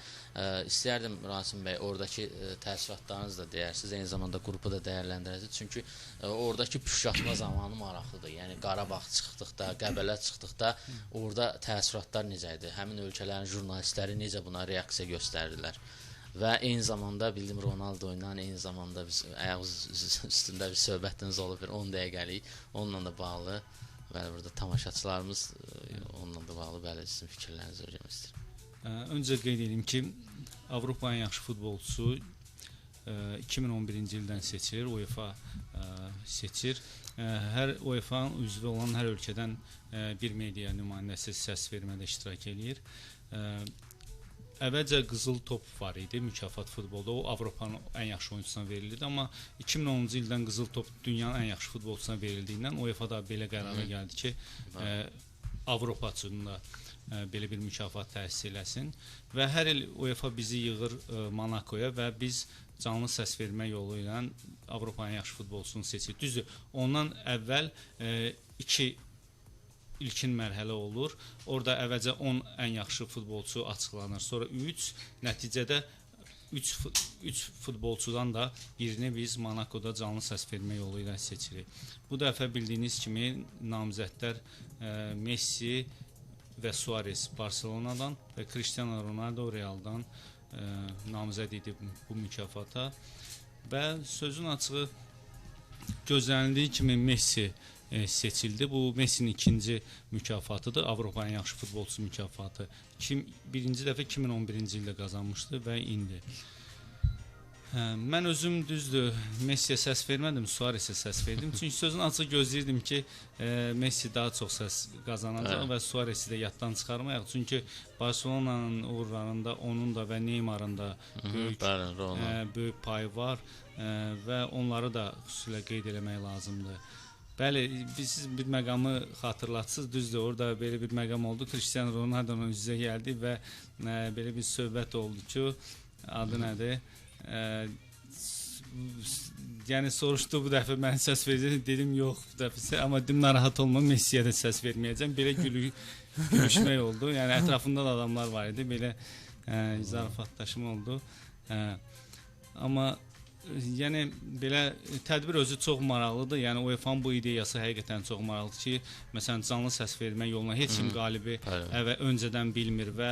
B: İstəyərdim Rasim bəy, oradakı təəssüratlarınızı da deyərsiniz, eyni zamanda qrupu da dəyərləndirəsiniz. Çünki oradakı püşkatma zamanı maraqlıdır. Yəni Qarabağ çıxdıqda, Qəbələ çıxdıqda orada təəssüratlar necə idi? Həmin ölkələrin jurnalistləri necə buna reaksiya göstərdilər? Və eyni zamanda bildim Ronaldo ilə eyni zamanda biz ayaq üstündə bir söhbətimiz olub, bir 10 dəqiqəlik, onunla da bağlı. Bəli, burada tamaşaçılarımız onunla da bağlı, bəli, sizin fikirlərinizi öyrənmək istəyirəm.
D: Öncə qeyd edim ki, Avropanın yaxşı futbolçusu 2011-ci ildən seçilir, UEFA seçir. Hər UEFA-nın üzvü olan hər ölkədən bir media nümayəndəsi səs vermədə iştirak eləyir. Əvvəlcə qızıl top var idi mükafat futbolda, o Avropanın ən yaxşı oyunçusuna verilirdi, amma 2010-cu ildən qızıl top dünyanın ən yaxşı futbolçusuna verildiyindən UEFA da belə qərara gəldi ki, Avropa üçün də belə bir mükafat təsis eləsin və hər il UEFA bizi yığır Monakoya və biz canlı səs vermə yolu ilə Avropanın yaxşı futbolçusunu seçir. Düzdür, ondan əvvəl iki ilkin mərhələ olur. Orada əvvəlcə 10 ən yaxşı futbolçu açıqlanır. Sonra 3, nəticədə 3 futbolçudan da birini biz Monakoda canlı səs vermə yolu ilə seçirik. Bu dəfə bildiyiniz kimi namizədlər Messi və Suarez Barcelonadan və Cristiano Ronaldo Realdan namizəd idi bu mükafata. Və sözün açığı gözlənildiyi kimi Messi seçildi. Bu Messinin ikinci mükafatıdır. Avropanın yaxşı futbolçusu mükafatı. Birinci dəfə 2011-ci ildə qazanmışdı və indi. Mən özüm düzdür Messiyə səs vermədim, Suaresə səs verdim. Çünki sözün açığı gözləyirdim ki, Messi daha çox səs qazanacaq və Suaresi də yaddan çıxarmayaq. Çünki Barcelonanın uğurlarında onun da və Neymarın da böyük payı var. Və onları da xüsusilə qeyd eləmək lazımdır. Bəli, siz bir məqamı xatırlatsınız, düzdür, orada belə bir məqam oldu. Cristiano Ronaldo-la üz-üzə gəldi və belə bir söhbət oldu ki, adı nədir? Yəni soruşdu bu dəfə mən səs verəcəm, dedim yox bu dəfə, amma dedim narahat olma, Messiyə də səs verməyəcəm. Belə gülüşmək oldu. Yəni ətrafında da adamlar var idi, belə zarafatlaşma oldu. Amma yəni belə tədbir özü çox maraqlıdır. Yəni UEFA-nın bu ideyası həqiqətən çox maraqlıdır ki, məsələn canlı səs vermə yoluna heç kim qalibi öncədən bilmir və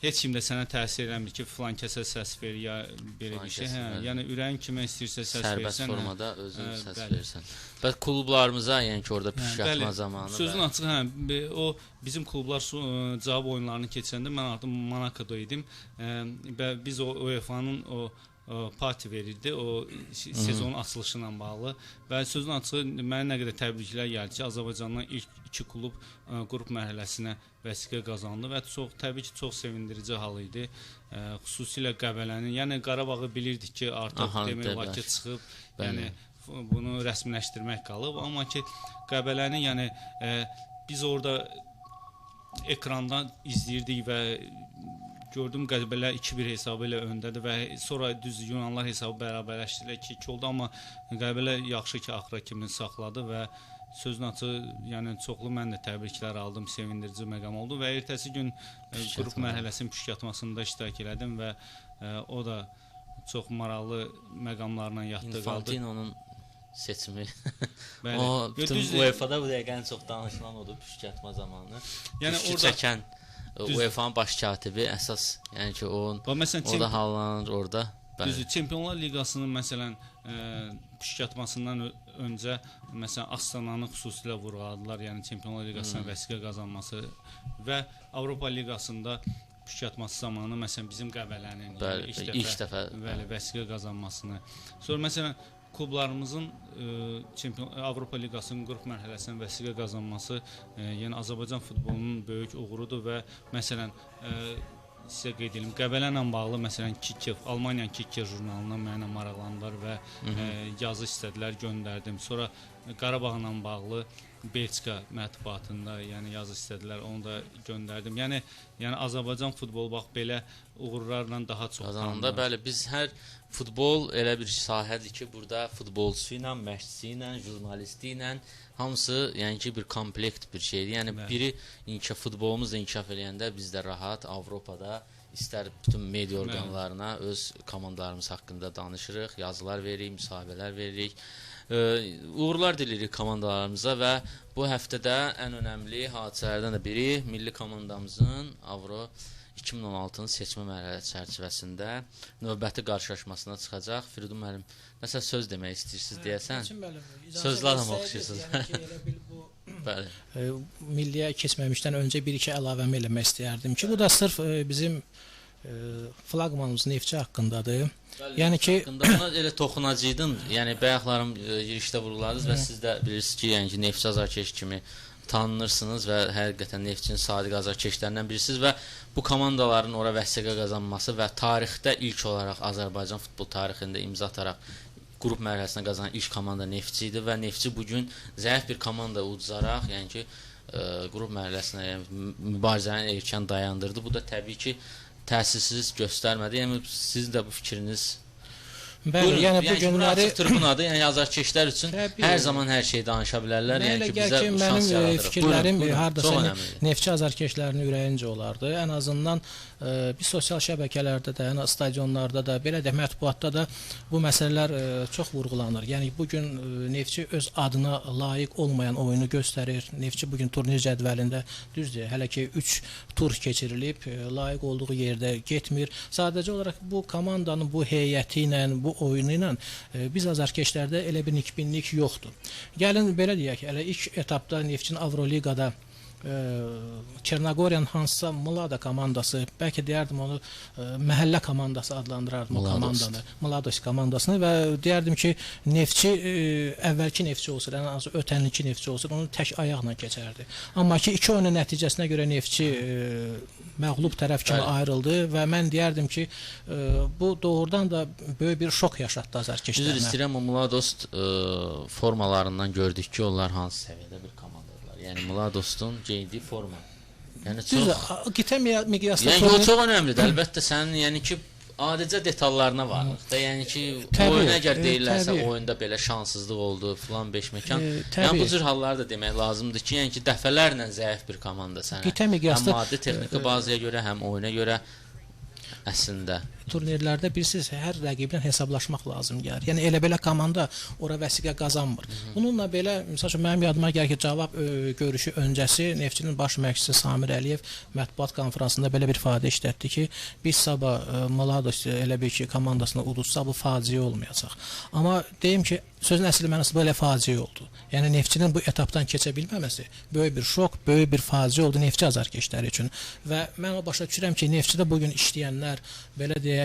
D: heç kim də sənə təsir eləmir ki, filan kəsə səs ver ya belə bir şey. Hə, yəni ürəyin kimə istəyirsə səs versən.
B: Sərbəst formada özün səs versən. Və klublarımıza, yəni ki, orada püşk atma zamanı.
D: Sözün açığı, hə, o bizim klublar cavab oyunlarını keçəndə mən artıq Monakoda idim və biz o UEFA-nın o parti verirdi o sezonun açılışı ilə bağlı və sözün açığı mənə nə qədər təbriklər gəldi ki, Azərbaycandan ilk iki klub qrup mərhələsinə vəsiqə qazandı və çox təbii ki, çox sevindirici hal idi. Xüsusilə Qəbələnin, yəni Qarabağı bilirdik ki, artıq demək olar ki, çıxıb, yəni bunu rəsmiləşdirmək qalıb, amma ki Qəbələnin, yəni biz orada ekrandan izləyirdik və gördüm Qəbələ 2-1 hesabı ilə öndədir və sonra düz Yunanlar hesabı bərabərləşdirilər 2-2 oldu, amma Qəbələ yaxşı ki axıra kimi saxladı və sözün açığı, yəni çoxlu mən də təbriklər aldım, sevindirici məqam oldu və ertəsi gün qrup mərhələsinin püşk atmasında iştirak elədim və o da çox maraqlı məqamlarla yadda qaldı.
B: Infantinonun seçimi. O bütün UEFA-da bu dəqiqə ən çox danışılan odur, püşk atma zamanı. Yəni püşkü orada çəkən UEFA-nın baş katibi əsas, yəni ki, o da hallanır orada.
D: Düzdür, Çempionlar Liqasının məsələn püşk atmasından öncə məsələn Astananı xüsusilə vurğuladılar, yəni Çempionlar Liqasına vəsiqə qazanması və Avropa Liqasında püşk atması zamanı məsələn bizim Qəbələnin yəni, ilk dəfə bəli, vəsiqə qazanmasını. Sonra məsələn klublarımızın Avropa Liqasının qrup mərhələsinin vəsiqə qazanması, yəni Azərbaycan futbolunun böyük uğurudur və məsələn sizə qeyd edim, Qəbələ ilə bağlı məsələn Kicker, Almaniyanın Kicker jurnalından mənə maraqlandılar və yazı istədilər, göndərdim. Sonra Qarabağla bağlı Belçika mətbuatında yəni yazı istədilər, onu da göndərdim. Yəni Azərbaycan futbolu bax belə uğurlarla daha çox
B: qazananda. Bəli, biz hər futbol elə bir sahədir ki, burada futbolçusu ilə, məşqçisi ilə, jurnalisti ilə hamısı yəni ki bir komplekt bir şeydir. Yəni biri futbolumuz da inkişaf eləyəndə biz də rahat Avropada istər bütün media orqanlarına öz komandalarımız haqqında danışırıq, yazılar veririk, müsahibələr veririk. Uğurlar dilirik komandalarımıza və bu həftədə ən önəmli hadisələrdən də biri milli komandamızın Avro 2016-nın seçmə mərhələsi çərçivəsində növbəti qarşılaşmasına çıxacaq. Firidun müəllim, nəsə söz demək istəyirsiniz deyəsən? Sözlərlə oxşayırsınız.
E: Milliyə keçməmişdən öncə bir-iki əlavəmi eləmək istəyərdim ki, bu da sırf bizim flaqmanımız Neftçi haqqındadır.
B: Bəli, yəni ki, buna elə toxunacaqdım. Yəni bayaqlarım girişdə vurğuladınız və siz də bilirsiniz ki, yəni ki Neftçi azarkeş kimi tanınırsınız və həqiqətən Neftçinin sadiq azarkeşlərindən birisiniz və bu komandaların ora vəsiqə qazanması və tarixdə ilk olaraq Azərbaycan futbol tarixində imza ataraq qrup mərhələsinə qazanan ilk komanda Neftçi idi və Neftçi bugün zəif bir komanda uduzaraq, yəni ki qrup mərhələsinə yəni, mübarizəni erkən dayandırdı. Bu da təbii ki təsirsiz göstərmədi. Yəni sizin də bu fikriniz.
E: Bəli,
B: buyurun,
E: yəni bu günləri
B: tribunada, yəni azarkeşlər üçün
E: təbii,
B: hər zaman hər şey danışa bilərlər.
E: Mənə
B: Yəni ki
E: gəlir
B: bizə
E: ki,
B: şans
E: mənim
B: yaradırıq.
E: fikirlərim hardasa Neftçi azarkeşlərinin ürəyincə olardı. Ən azından biz sosial şəbəkələrdə də, ən stadionlarda da, belə də mətbuatda da bu məsələlər çox vurğulanır. Yəni bu gün Neftçi öz adına layiq olmayan oyunu göstərir. Neftçi bu gün turnir cədvəlində düzdür, hələ ki 3 tur keçirilib, layiq olduğu yerdə getmir. Sadəcə olaraq bu komandanın bu heyəti ilə, bu oyunu ilə biz azarkeşlərdə elə bir nikbinlik yoxdur. Gəlin belə deyək, hələ ilk etapda Neftçinin Avroliqada Çernogoriyanın hansısa Mlada komandası, bəlkə deyərdim onu məhəllə komandası adlandırardım o komandanı, Mladost komandasını və deyərdim ki, Neftçi əvvəlki Neftçi olsa, ən azı ötən ilki Neftçi olsa, onu tək ayaqla keçərdi. Amma ki, iki oyunun nəticəsinə görə Neftçi məğlub tərəf kimi ayrıldı və mən deyərdim ki, bu doğrudan da böyük bir şok yaşatdı azarkeşlərinə.
B: Üzr istəyirəm, o Mladost formalarından gördük ki, onlar hansı səviyyədə bir komandadılar. Yəni Mladostun geydiyi forma. Yəni çox
E: düzdür, qitə miqyasında
B: yəni o çox önəmlidir. Əlbəttə sənin, yəni ki, adicə detallarına varlıq da. Yəni ki, oyuna əgər deyirlərsə, oyunda belə şanssızlıq oldu, filan beş məkan. Yəni bu cür halları da demək lazımdır ki, yəni ki, dəfələrlə zəif bir komanda sənə.
E: Qitə miqyasında
B: həm maddi texniki bazaya görə, həm oyuna görə əslində
E: turnirlərdə bilirsiniz, hər rəqiblə hesablaşmaq lazım gəlir. Yəni elə belə komanda ora vəsiqə qazanmır. Bununla belə, məsəl üçün mənim yadıma gəlir ki, cavab görüşü öncəsi Neftçinin baş məşqçisi Samir Əliyev mətbuat konfransında belə bir ifadə işlətdi ki, biz sabah Mladost elə bir ki, komandasına uduzsa bu faciə olmayacaq. Amma deyim ki, sözün əsli mənası belə faciə oldu. Yəni Neftçinin bu etapdan keçə bilməməsi böyük bir şok, böyük bir faciə oldu Neftçi azarkeşləri üçün. Və mən o başa düşürəm ki, Neftçidə bugün işləyənlər, belə deyək,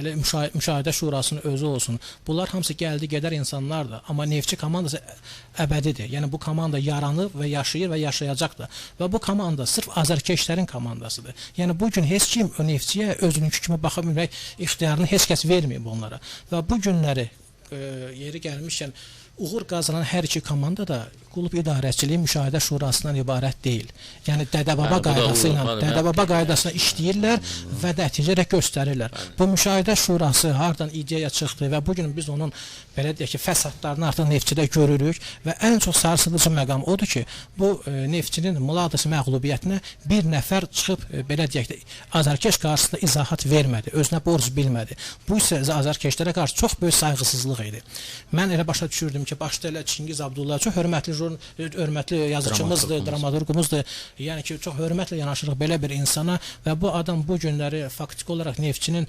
E: elə müşahidə şurasının özü olsun. Bunlar hamısı gəldi gedər insanlardır. Amma Neftçi komandası əbədidir. Yəni bu komanda yaranıb və yaşayır və yaşayacaq da. Və bu komanda sırf azarkeşlərin komandasıdır. Yəni bu gün heç kim o Neftçiyə özününki kimi baxa bilmək ixtiyarını heç kəs verməyib onlara. Və bu günləri yeri gəlmişkən uğur qazanan hər iki komanda da klub idarəçiliyi müşahidə şurasından ibarət deyil. Yəni dədə-baba qaydası ilə, dədə-baba qaydasına işləyirlər və nəticə də göstərirlər. Bu müşahidə şurası hardan ideya çıxdı və bu gün biz onun belə deyək ki, fəsadlarını artıq Neftçidə görürük və ən çox sarsıdıcı məqam odur ki, bu Neftçinin Mladost məğlubiyyətinə bir nəfər çıxıb belə deyək də azarkeş qarşısında izahat vermədi, özünə borc bilmədi. Bu isə azarkeşlərə qarşı çox böyük sayğısızlıq idi. Mən elə başa düşürdüm ki, başda elə Çingiz Abdullah çox hörmətli yazıçımızdır, dramaturqumuzdur. Yəni ki, çox hörmətlə yanaşırıq belə bir insana və bu adam bu günləri faktiki olaraq Neftçinin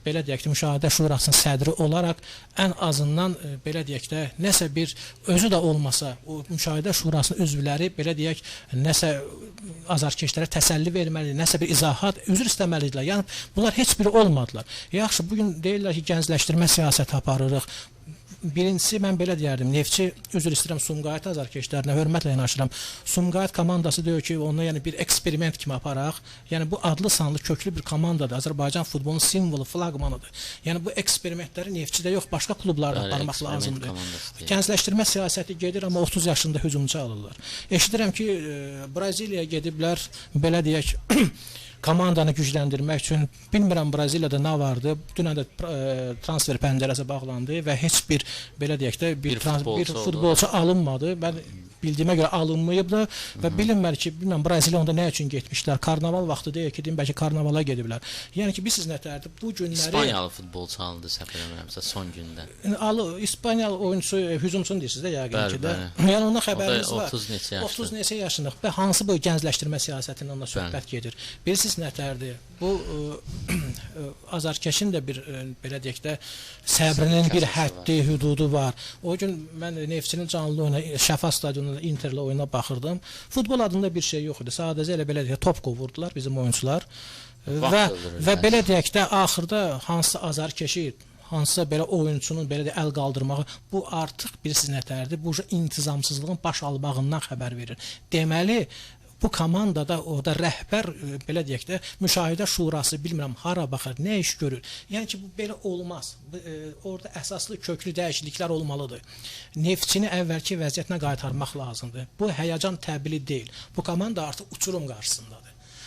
E: belə deyək də müşahidə şurasının sədri olaraq ən azından belə deyək də nəsə bir özü də olmasa o müşahidə şurasının üzvləri belə deyək nəsə azarkeşlərə təsəlli verməli, nəsə bir izahat, üzr istəməlidirlər. Yəni bunlar heç biri olmadılar. Yaxşı, bu gün deyirlər ki, gəncləşdirmə siyasəti aparırıq. Birincisi, mən belə deyərdim, Neftçi, üzr istəyirəm, Sumqayıt azarkeşlərinə hörmətlə yanaşıram. Sumqayıt komandası deyir ki, onu yəni bir eksperiment kimi aparaq. Yəni bu adlı sanlı köklü bir komandadır. Azərbaycan futbolunun simvolu, flaqmanıdır. Yəni bu eksperimentləri Neftçidə yox, başqa klublarda aparmaq lazımdır. Gəncləşdirmə siyasəti gedir, amma 30 yaşında hücumçu alırlar. Eşidirəm ki, Braziliyaya gediblər, belə deyək, komandanı gücləndirmək üçün, bilmirəm Braziliyada nə vardı, dünən də transfer pəncərəsi bağlandı və heç bir, belə deyək də, bir futbolçu alınmadı. Mən bildiyimə görə alınmayıb da və bilinmir ki, bilmirəm Braziliya onda nə üçün getmişlər. Karnaval vaxtı deyil ki, deyim, bəlkə karnavala gediblər. Yəni ki, biz siz nətərdir bu günləri
B: İspaniyalı futbolçu alındı səhv eləmirəmsə son gündə.
E: İspaniyalı oyunçu, hücumçunu deyirsiniz də yəqin ki də. Yəni ondan xəbərimiz var.
B: 30 neçə yaşında.
E: 30 neçə yaşında və hansı bu gəncləşdirmə siyasətindən onda söhbət gedir. Bilirsiniz nətərdir? Bu azarkeşin də bir belə deyək də səbrinin bir həddi, hüdudu var. O gün mən Neftçinin canlı oyuna Şəfa stadionunda Interlə oyuna baxırdım. Futbol adında bir şey yox idi. Sadəcə elə belə deyək, top qovurdular bizim oyunçular. Və belə deyək də axırda hansı azarkeşi, hansısa belə oyunçunun belə də əl qaldırmağı, bu artıq bilirsiniz nətərdir? Bu intizamsızlığın baş almağından xəbər verir. Deməli, bu komandada orada rəhbər, belə deyək də, müşahidə şurası bilmirəm hara baxır, nə iş görür. Yəni ki, bu belə olmaz. Orada əsaslı köklü dəyişikliklər olmalıdır. Neftçini əvvəlki vəziyyətinə qaytarmaq lazımdır. Bu həyəcan təbili deyil. Bu komanda artıq uçurum qarşısındadır.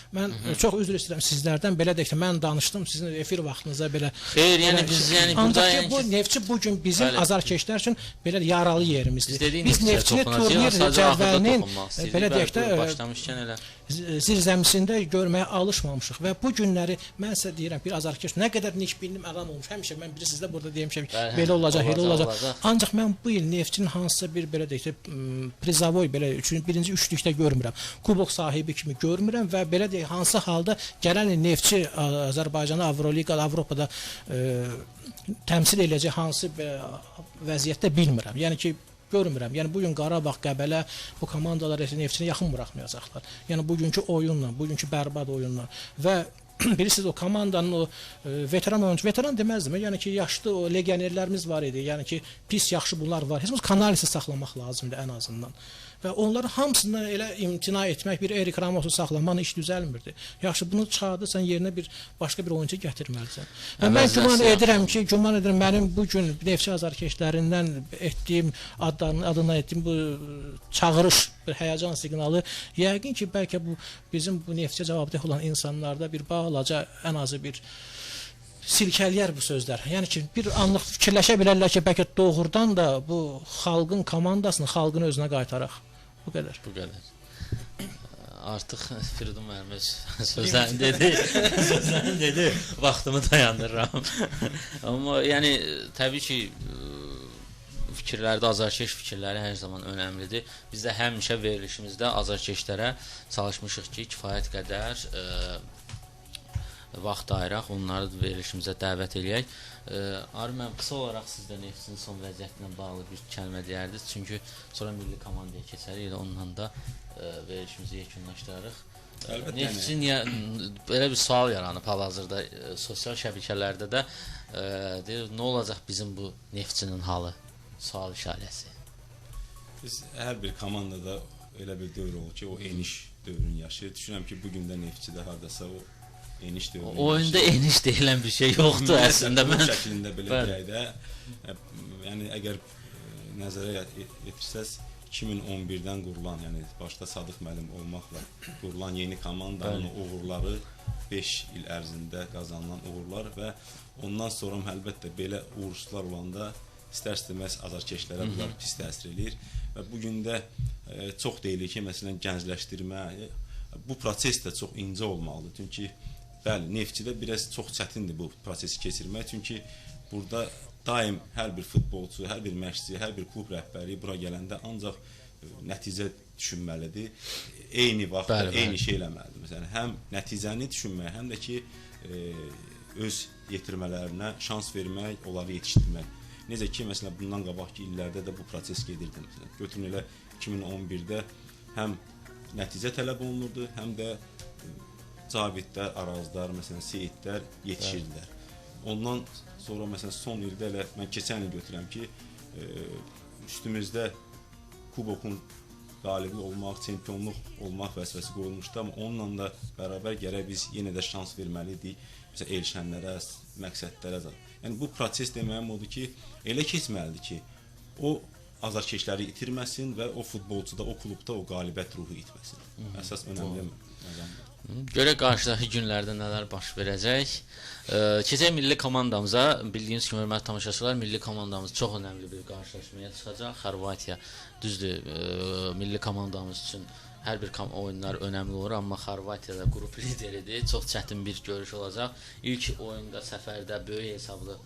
E: Mən çox üzr istəyirəm sizlərdən, belə deyək də, mən danışdım sizin efir vaxtınıza belə.
B: Xeyr, yəni biz yəni burada
E: ancaq ki, bu Neftçi bu gün bizim azarkeşlər üçün belə yaralı yerimizdir. Biz Neftçini turnir cədvəlinin belə deyək də
B: başlamışkən elə
E: zirzəmisində görməyə alışmamışıq və bu günləri mən sizə deyirəm, bir azarkeş nə qədər nikbinlim adam olmuş, həmişə mən bilirsiniz də burada deymişəm ki, belə olacaq, elə olacaq. Ancaq mən bu il Neftçinin hansısa bir belə deyək də prizavoy belə birinci üçlükdə görmürəm. Kubok sahibi kimi görmürəm və belə deyək hansı halda gələn il Neftçi Azərbaycanı Avroliqada, Avropada təmsil edəcək hansı vəziyyətdə bilmirəm. Yəni ki, görmürəm. Yəni bu gün Qarabağ, Qəbələ bu komandalar Neftçini yaxın buraxmayacaqlar. Yəni bugünkü oyunla, bugünkü bərbad oyunla və bilirsiniz o komandanın o veteran oyunçu, veteran deməzdim, yəni ki yaşlı o legionerlərimiz var idi, yəni ki pis yaxşı bunlar var. Heç olmasa Kanalisi saxlamaq lazımdır ən azından. Və onların hamısından elə imtina etmək, bir Erik Ramosu saxlamanla iş düzəlmirdi. Yaxşı, bunu çıxardırsan, yerinə bir başqa bir oyunçu gətirməlisən. Və mən güman edirəm mənim bu gün Neftçi azarkeşlərindən etdiyim adından etdiyim bu çağırış, bir həyəcan siqnalı yəqin ki, bəlkə bu bizim bu Neftçiyə cavabdeh olan insanlarda bir balaca ən azı bir silkələyər bu sözlər. Yəni ki, bir anlıq fikirləşə bilərlər ki, bəlkə doğrudan da bu xalqın komandasını xalqın özünə qaytaraq. Bu qədər.
B: Bu qədər. Artıq Firidun müəllim öz sözlərini dedi. Sözlərini dedi. Vaxtımı dayandırıram. Amma yəni təbii ki fikirlərdə azarkeş fikirləri hər zaman önəmlidir. Biz də həmişə verilişimizdə azarkeşlərə çalışmışıq ki, kifayət qədər vaxt ayıraq, onları verilişimizə dəvət eləyək. Arı müəllim, qısa olaraq siz də Neftçinin son vəziyyəti ilə bağlı bir kəlmə deyərdiniz. Çünki sonra milli komandaya keçərik, elə onunla da verilişimizi yekunlaşdırarıq. Neftçi niyə belə bir sual yaranıb hal-hazırda sosial şəbəkələrdə də deyir, nə olacaq bizim bu Neftçinin halı? Sual işarəsi.
C: Biz hər bir komandada elə bir dövr olur ki, o eniş dövrünü yaşayır. Düşünürəm ki, bu gün də Neftçidə hardasa o eniş dövrünü.
B: Oyunda eniş deyilən bir şey yoxdur əslində.
C: Mən şəklində belə deyək də. Yəni əgər nəzərə yetirsəz 2011-dən qurulan, yəni başda Sadıq müəllim olmaqla qurulan yeni komandanın uğurları 5 il ərzində qazanılan uğurlar və ondan sonra əlbəttə belə uğursuzlar olanda istər-istəməz azarkeşlərə bunlar pis təsir eləyir və bu gün də çox deyilir ki, məsələn gəncləşdirmə, bu proses də çox incə olmalıdır. Çünki bəli, Neftçidə biraz çox çətindir bu prosesi keçirmək. Çünki burada daim hər bir futbolçu, hər bir məşqçi, hər bir klub rəhbəri bura gələndə ancaq nəticə düşünməlidir. Eyni vaxtda eyni şey eləməlidir. Məsələn, həm nəticəni düşünmək, həm də ki öz yetirmələrinə şans vermək, onları yetişdirmək. Necə ki, məsələn, bundan qabaqki illərdə də bu proses gedirdi. Məsələn, götürün elə 2011-də həm nəticə tələb olunurdu, həm də Cavidlər, Arazlar, məsələn, Seyidlər yetişirdilər. Ondan sonra, məsələn, son ildə elə mən keçən il götürəm ki, üstümüzdə kubokun qalibi olmaq, çempionluq olmaq vəzifəsi qoyulmuşdu, amma onunla da bərabər gərək biz yenə də şans verməliydik, məsələn, Elşənlərə, məqsədlərə. Yəni, bu proses deməyim odur ki, elə keçməlidir ki, o azarkeşləri itirməsin və o futbolçuda, o klubda o qalibiyyət ruhu itməsin. Əsas önəmli məqamdır.
B: Görək qarşıdakı günlərdə nələr baş verəcək. Keçək milli komandamıza. Bildiyiniz kimi, hörmətli tamaşaçılar, milli komandamız çox önəmli bir qarşılaşmaya çıxacaq. Xorvatiya, düzdür, milli komandamız üçün hər bir oyunlar önəmli olur, amma Xorvatiyada qrup lideridir. Çox çətin bir görüş olacaq. İlk oyunda səfərdə böyük hesablı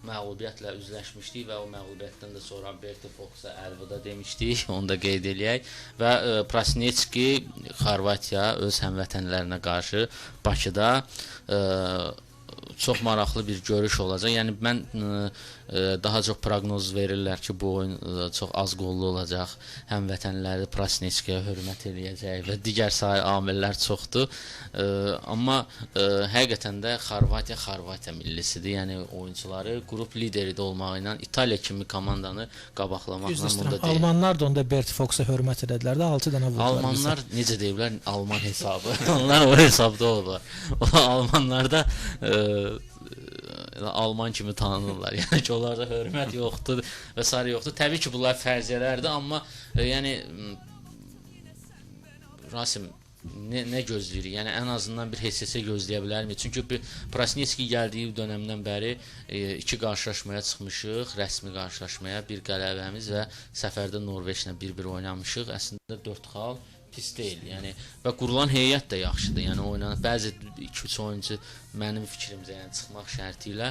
B: məğlubiyyətlə üzləşmişdik və o məğlubiyyətdən də sonra Berti Foxa əlvida demişdik, onu da qeyd eləyək. Və Prasnetski Xorvatiya öz həmvətənlərinə qarşı Bakıda çox maraqlı bir görüş olacaq. Yəni mən daha çox proqnoz verirlər ki, bu oyun çox az qollu olacaq. Həmvətənləri Prasnetskiyə hörmət eləyəcək və digər sair amillər çoxdur. Amma həqiqətən də Xorvatiya Xorvatiya millisidir. Yəni oyunçuları qrup lideri də olmağı ilə İtaliya kimi komandanı qabaqlamaqla bunda deyil.
E: Almanlar da onda Berti Foxa hörmət elədilər də, 6 dənə vurdular.
B: Almanlar necə deyiblər? Alman hesabı. Onlar o hesabda olublar. O almanlarda Alman kimi tanınırlar. Yəni ki, onlarda hörmət yoxdur və sair yoxdur. Təbii ki, bunlar fərziyyələrdir, amma yəni Rasim, nə gözləyirik? Yəni ən azından bir HSS gözləyə bilərmi? Çünki Prasnetski gəldiyi dönəmdən bəri 2 qarşılaşmaya çıxmışıq, rəsmi qarşılaşmaya, bir qələbəmiz və səfərdə Norveçlə 1-1 oynamışıq. Əslində 4 xal pis deyil. Yəni və qurulan heyət də yaxşıdır. Yəni oynanan bəzi 2-3 oyunçu mənim fikrimcə, yəni çıxmaq şərti ilə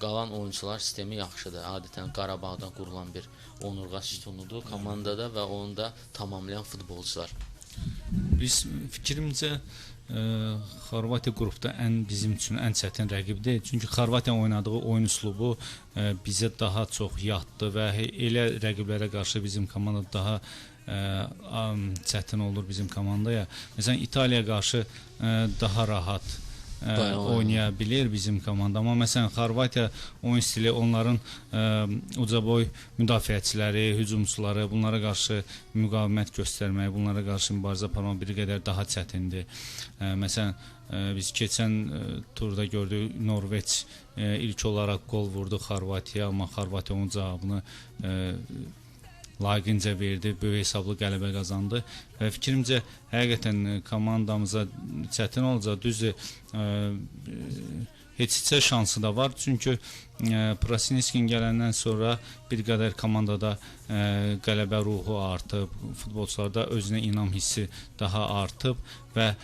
B: qalan oyunçular sistemi yaxşıdır. Adətən Qarabağdan qurulan bir onurğa sütunudur komandada və onu da tamamlayan futbolçular.
D: Biz fikrimcə Xorvatiya qrupda bizim üçün ən çətin rəqibdir. Çünki Xorvatiyanın oynadığı oyun üslubu bizə daha çox yatdı və elə rəqiblərə qarşı bizim komanda daha çətin olur bizim komandaya. Məsələn, İtaliyaya qarşı daha rahat oynaya bilir bizim komanda. Amma məsələn, Xorvatiya oyun stili, onların ucaboy müdafiəçiləri, hücumçuları, bunlara qarşı müqavimət göstərmək, bunlara qarşı mübarizə aparmaq bir qədər daha çətindir. Məsələn, biz keçən turda gördük, Norveç ilk olaraq qol vurdu Xorvatiya, amma Xorvatiya onun cavabını layiqincə verdi, böyük hesablı qələbə qazandı və fikrimcə həqiqətən komandamıza çətin olacaq. Düzdür, heç-heçə şansı da var. Çünki Prosineckin gələndən sonra bir qədər komandada qələbə ruhu artıb, futbolçularda özünə inam hissi daha artıb və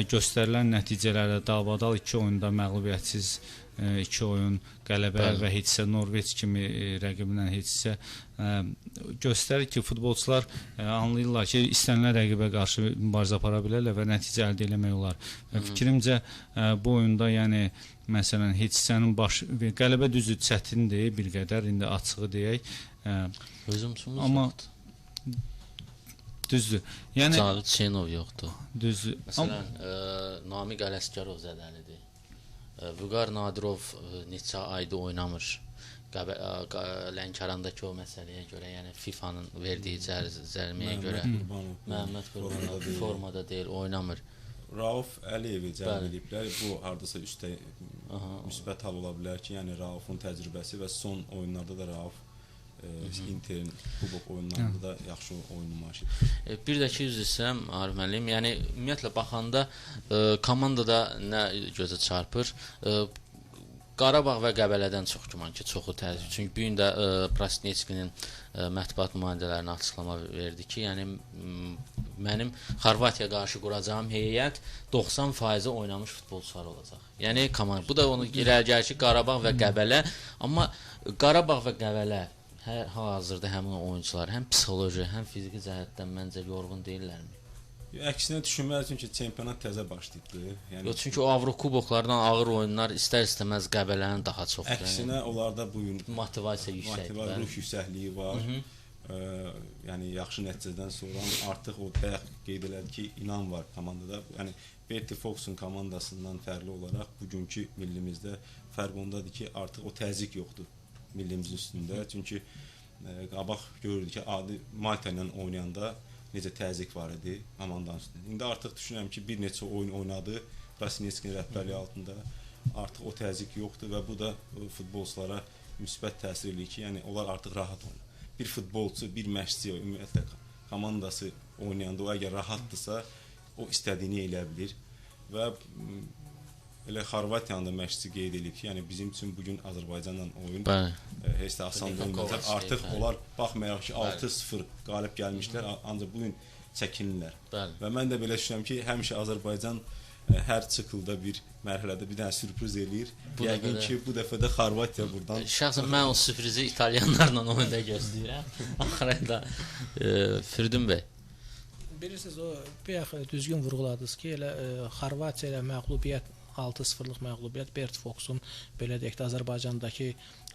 D: göstərilən nəticələrdə davadal 2 oyunda məğlubiyyətsiz 2 oyun qələbə və heç-heçə Norveç kimi rəqiblə heç-heçə göstərir ki, futbolçular anlayırlar ki, istənilən rəqibə qarşı mübarizə apara bilərlər və nəticə əldə eləmək olar. Fikrimcə bu oyunda, yəni məsələn, heç-heçənin qələbə düzdür, çətindir bir qədər, indi açığı deyək.
B: Hücumçumuz
D: yoxdur. Düzdür. Yəni
B: Cavid Hüseynov yoxdur.
D: Düzdür.
B: Məsələn, Namiq Ələsgərov zədəlidir. Vüqar Nadirov neçə ayda oynamır. Lənkərandakı o məsələyə görə, yəni FIFA-nın verdiyi cəriməyə görə Məhəmməd Qurbanov formada deyil, oynamır.
C: Rauf Əliyevi cəlb ediblər. Bu hardasa üstə müsbət hal ola bilər ki, yəni Raufun təcrübəsi və son oyunlarda da Rauf Interin kubok oyunlarında da yaxşı oyun nümayiş edir.
B: Bir də ki, üzr istəyirəm Arif müəllim, yəni ümumiyyətlə baxanda komandada nə gözə çarpır? Qarabağ və Qəbələdən çox güman ki, çoxu təəssüf. Çünki bu gün də Prosineckin mətbuat nümayəndələrinə açıqlama verdi ki, yəni mənim Xorvatiyaya qarşı quracağım heyət 90% oynamış futbolçular olacaq. Yəni komanda. Bu da onu irəli gəlir ki, Qarabağ və Qəbələ, amma Qarabağ və Qəbələ hal-hazırda həmin oyuncular həm psixoloji, həm fiziki cəhətdən məncə yorğun deyillərmi?
C: Əksinə düşünməli, çünki çempionat təzə başlayıbdı. Yəni
B: yox, çünki o Avrokuboklardan ağır oyunlar istər-istəməz Qəbələnin daha çoxdur.
C: Əksinə yəni, onlarda bu gün
B: motivasiya yüksəkdir,
C: ruh yüksəkliyi var. Yəni yaxşı nəticədən sonra artıq o bayaq qeyd elədi ki, inam var komandada. Yəni Bertie Fox'un komandasından fərqli olaraq bugünkü millimizdə fərq ondadır ki, artıq o təzyiq yoxdur millimizin üstündə. Çünki qabaq görürdük ki, adi Malta ilə oynayanda necə təzyiq var idi komandanın üstündə. İndi artıq düşünürəm ki, bir neçə oyun oynadı Prosineckin rəhbərliyi altında. Artıq o təzyiq yoxdur və bu da futbolçulara müsbət təsir eləyir ki, yəni onlar artıq rahat oynayır. Bir futbolçu, bir məşqçi, ümumiyyətlə komandası oynayanda o əgər rahatdırsa, o istədiyini eləyə bilir və elə Xorvatiyanın da məşqçisi qeyd edib ki, yəni bizim üçün bugün Azərbaycanla oyun heç də asan olmayacaq. Artıq onlar baxmayaraq ki, 6-0 qalib gəlmişlər, ancaq bu gün çəkinirlər. Və mən də belə düşünürəm ki, həmişə Azərbaycan hər çıkılda bir mərhələdə bir dənə sürpriz eləyir. Yəqin ki, bu dəfə də Xorvatiya buradan.
B: Şəxsən mən o sürprizi italyanlarla oyunda gözləyirəm. Axırda Firidun bəy.
E: Bilirsiniz, o bayaq düzgün vurğuladınız ki, elə Xorvatiya ilə məğlubiyyət 6-0-lıq məğlubiyyət Bert Fox'un belə deyək də Azərbaycandakı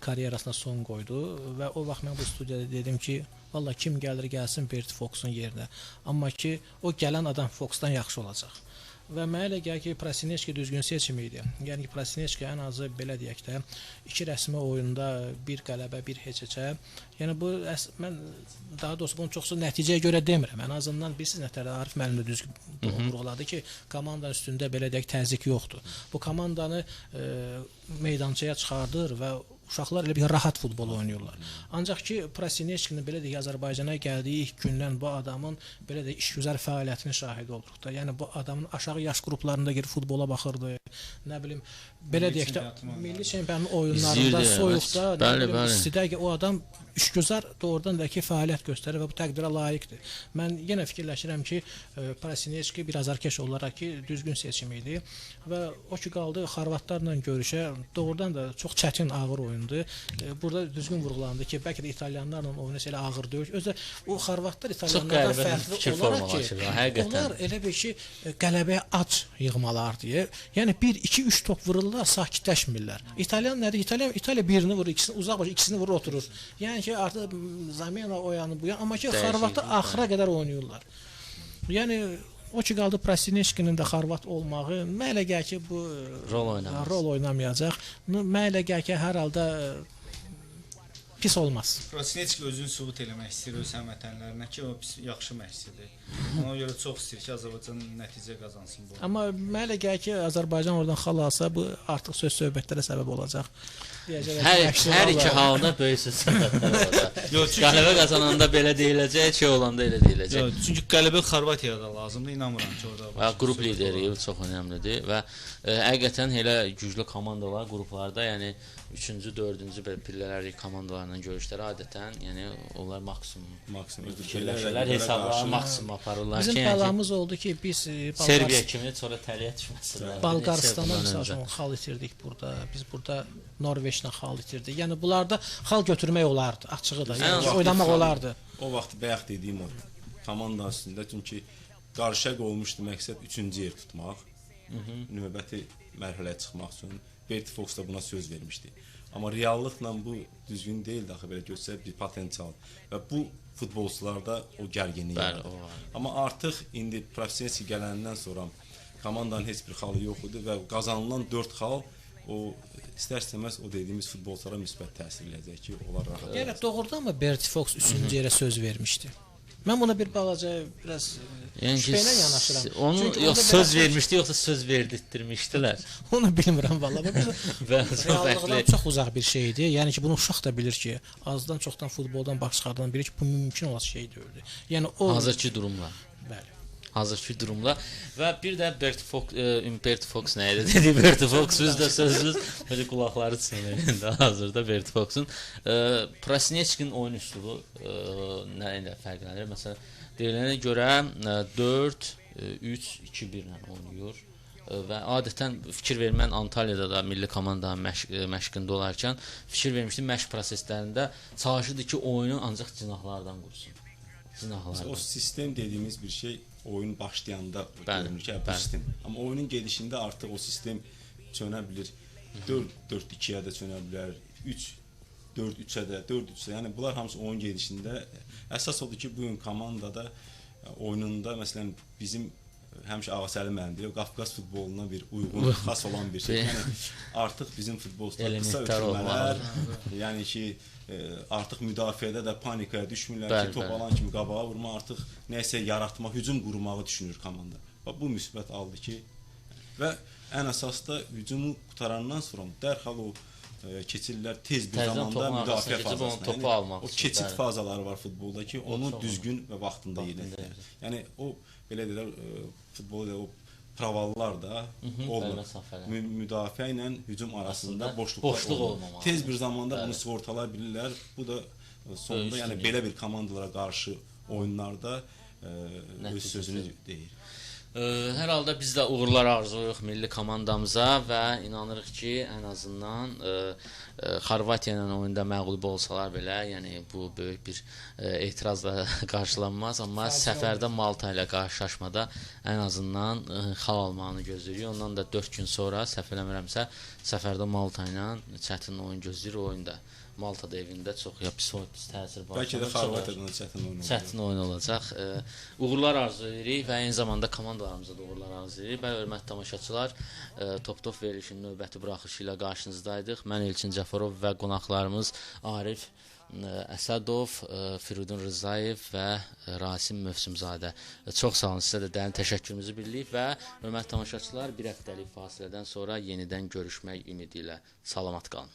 E: karyerasına son qoydu və o vaxt mən bu studiyada dedim ki, valla kim gəlir gəlsin Bert Fox'un yerinə. Amma ki, o gələn adam Fox'dan yaxşı olacaq. Və mənə elə gəlir ki, Prosinecki düzgün seçim idi. Yəni ki, Prosinecki ən azı belə deyək də, 2 rəsmi oyunda bir qələbə, bir heç-heçə. Yəni bu, mən daha doğrusu bunu çoxsu nəticəyə görə demirəm. Ən azından bilirsiniz nətər Arif müəllim də düzgün vurğuladı ki, komandanın üstündə belə deyək təzyiq yoxdur. Bu komandanı meydançaya çıxardır və uşaqlar elə bir rahat futbol oynayırlar. Ancaq ki, Prosineckinin belə deyək Azərbaycana gəldiyi ilk gündən bu adamın belə deyək işgüzar fəaliyyətinin şahidi olduq da. Yəni bu adamın aşağı yaş qruplarında girib futbola baxırdı. Nə bilim, belə deyək də milli çempionatın oyunlarında, soyuqda, nə bilim, istidə o adam işgüzar doğrudan da ki, fəaliyyət göstərir və bu təqdirə layiqdir. Mən yenə fikirləşirəm ki, Prosinecki bir azarkeş olaraq ki, düzgün seçim idi və o ki qaldı Xorvatlarla görüşə, doğrudan da çox çətin, ağır oyundur. oyundur. Burada düzgün vurğulandı ki, bəlkə də italyanlarla oyunu elə ağır deyil. Özü o xorvatlar italyanlardan fərqli olaraq ki, onlar elə bir ki, qələbəyə ac yığmalar deyə. Yəni 1 2 3 top vururlar, sakitləşmirlər. İtalyan nədir? İtaliya birini vurur, ikisini uzaq başı, ikisini vurur, oturur. Yəni ki, artıq zamena o yanı bu yan, amma ki xorvatlar axıra qədər oynayırlar. Yəni o ki qaldı Prasineçkinin də xorvat olmağı, mənə elə gəlir ki, bu rol oynamayacaq. Mənə elə gəlir ki, hər halda pis olmaz.
J: Prasineçki özünü sübut eləmək istəyir öz həmvətənlərinə ki, o pis, yaxşı məşqçidir. Ona görə çox istəyir ki, Azərbaycan nəticə qazansın bu.
E: Amma mənə elə gəlir ki, Azərbaycan oradan xal alsa, bu artıq söz söhbətlərə səbəb olacaq.
B: Hər iki halda böyük söz söhbətlər olacaq. Qələbə qazananda belə deyiləcək, şey olanda elə deyiləcək.
J: Yox, çünki qələbə Xorvatiyada lazımdır, inanmıram ki, orada.
B: Qrup lideri çox önəmlidir və həqiqətən elə güclü komandalar qruplarda, yəni 3-cü, 4-cü pillələrli komandalarla görüşlər adətən, yəni onlar maksimum fikirləşirlər, hesabları maksimum aparırlar.
E: Bizim bəlamız oldu ki, biz
B: Serbiya kimi sonra təliyə düşməsinlər.
E: Bolqarıstana məsəl üçün xal itirdik burada, biz burada Norveçlə xal itirdik. Yəni bunlarda xal götürmək olardı, açığı da, yəni oynamaq olardı.
C: O vaxt bayaq dediyim o komanda üstündə, çünki qarışıq olmuşdu məqsəd 3-cü yer tutmaq, növbəti mərhələyə çıxmaq üçün. Berti Fox da buna söz vermişdi. Amma reallıqla bu düzgün deyildi axı, belə göstərib bir potensial. Və bu futbolçularda o gərginlik yaradır. Amma artıq indi Prasineçki gələndən sonra komandanın heç bir xalı yox idi və qazanılan 4 xal o istər-istəməz o dediyimiz futbolçulara müsbət təsir eləyəcək ki, onlar rahat.
E: Yəni doğrudanmı Berti Fox 3-cü yerə söz vermişdi? Mən buna bir balaca biraz şübhə ilə yanaşıram.
B: Onu yox söz vermişdi, yoxsa söz verdirtdirmişdilər?
E: Onu bilmirəm vallahi. Reallıqdan çox uzaq bir şeydir. Yəni ki, bunu uşaq da bilir ki, azdan çoxdan futboldan baş çıxardan bilir ki, bu mümkün olan şey deyildi. Yəni o
B: hazırki durumla.
E: Bəli.
B: Hazırki durumla və bir də Berti Fox nə idi dedi? Berti Fox sözdə sözsüz belə qulaqları çınlayır indi hazırda Berti Foxun. Prasineçkinin oyun üslubu nə ilə fərqlənir? Məsələn, deyilənə görə 4-3-2-1 ilə oynayır və adətən fikir vermən Antalyada da milli komandanın məşqində olarkən fikir vermişdim, məşq proseslərində çalışırdı ki, oyunu ancaq cinahlardan qursun. Cinahlardan.
C: O sistem dediyimiz bir şey oyun başlayanda görünür ki, bu sistem. Amma oyunun gedişində artıq o sistem çönə bilir. 4-4-2-yə də çönə bilər, 3-4-3-ə də, 4-3-ə. Yəni bunlar hamısı oyun gedişində. Əsas odur ki, bugün komandada oyununda məsələn bizim həmişə Ağasəlim müəllim deyir, Qafqaz futboluna bir uyğun, xas olan bir şey. Yəni artıq bizim futbolçular qısa ötürmələr, yəni ki, artıq müdafiədə də panikaya düşmürlər ki, top alan kimi qabağa vurma, artıq nəyisə yaratma, hücum qurmağı düşünür komanda. Bax, bu müsbət aldı ki, və ən əsas da hücumu qutarandan sonra dərhal o keçirlər tez bir zamanda müdafiə fazasına. Yəni, o keçid fazaları var futbolda ki, onu düzgün və vaxtında yerinə yetirir. Yəni o, belə deyilər, futbolda o pravallar da olmur. Müdafiə ilə hücum arasında boşluqlar olmur. Tez bir zamanda bunu sığortalar bilirlər. Bu da sonunda yəni belə bir komandalara qarşı oyunlarda öz sözünü deyir.
B: Hər halda biz də uğurlar arzulayırıq milli komandamıza və inanırıq ki, ən azından Xorvatiya ilə oyunda məğlub olsalar belə, yəni bu böyük bir etirazla qarşılanmaz, amma səfərdə Malta ilə qarşılaşmada ən azından xal almağını gözləyirik. Ondan da 4 gün sonra, səhv eləmirəmsə, səfərdə Malta ilə çətin oyun gözləyir. O oyunda Maltada evində çox ya pis təsir var.
C: Bəlkə də Xorvatiyadan da çətin oyun olacaq.
B: Çətin oyun olacaq. Uğurlar arzu edirik və eyni zamanda komandalarımıza da uğurlar arzu edirik. Bəli, hörmətli tamaşaçılar, Top-Top verilişinin növbəti buraxılışı ilə qarşınızdaydıq. Mən Elçin Cəfərov və qonaqlarımız Arif Əsədov, Firidun Rzayev və Rasim Mövsümzadə. Çox sağ olun, sizə də dərin təşəkkürümüzü bildiririk və hörmətli tamaşaçılar, bir həftəlik fasilədən sonra yenidən görüşmək ümidi ilə salamat qalın.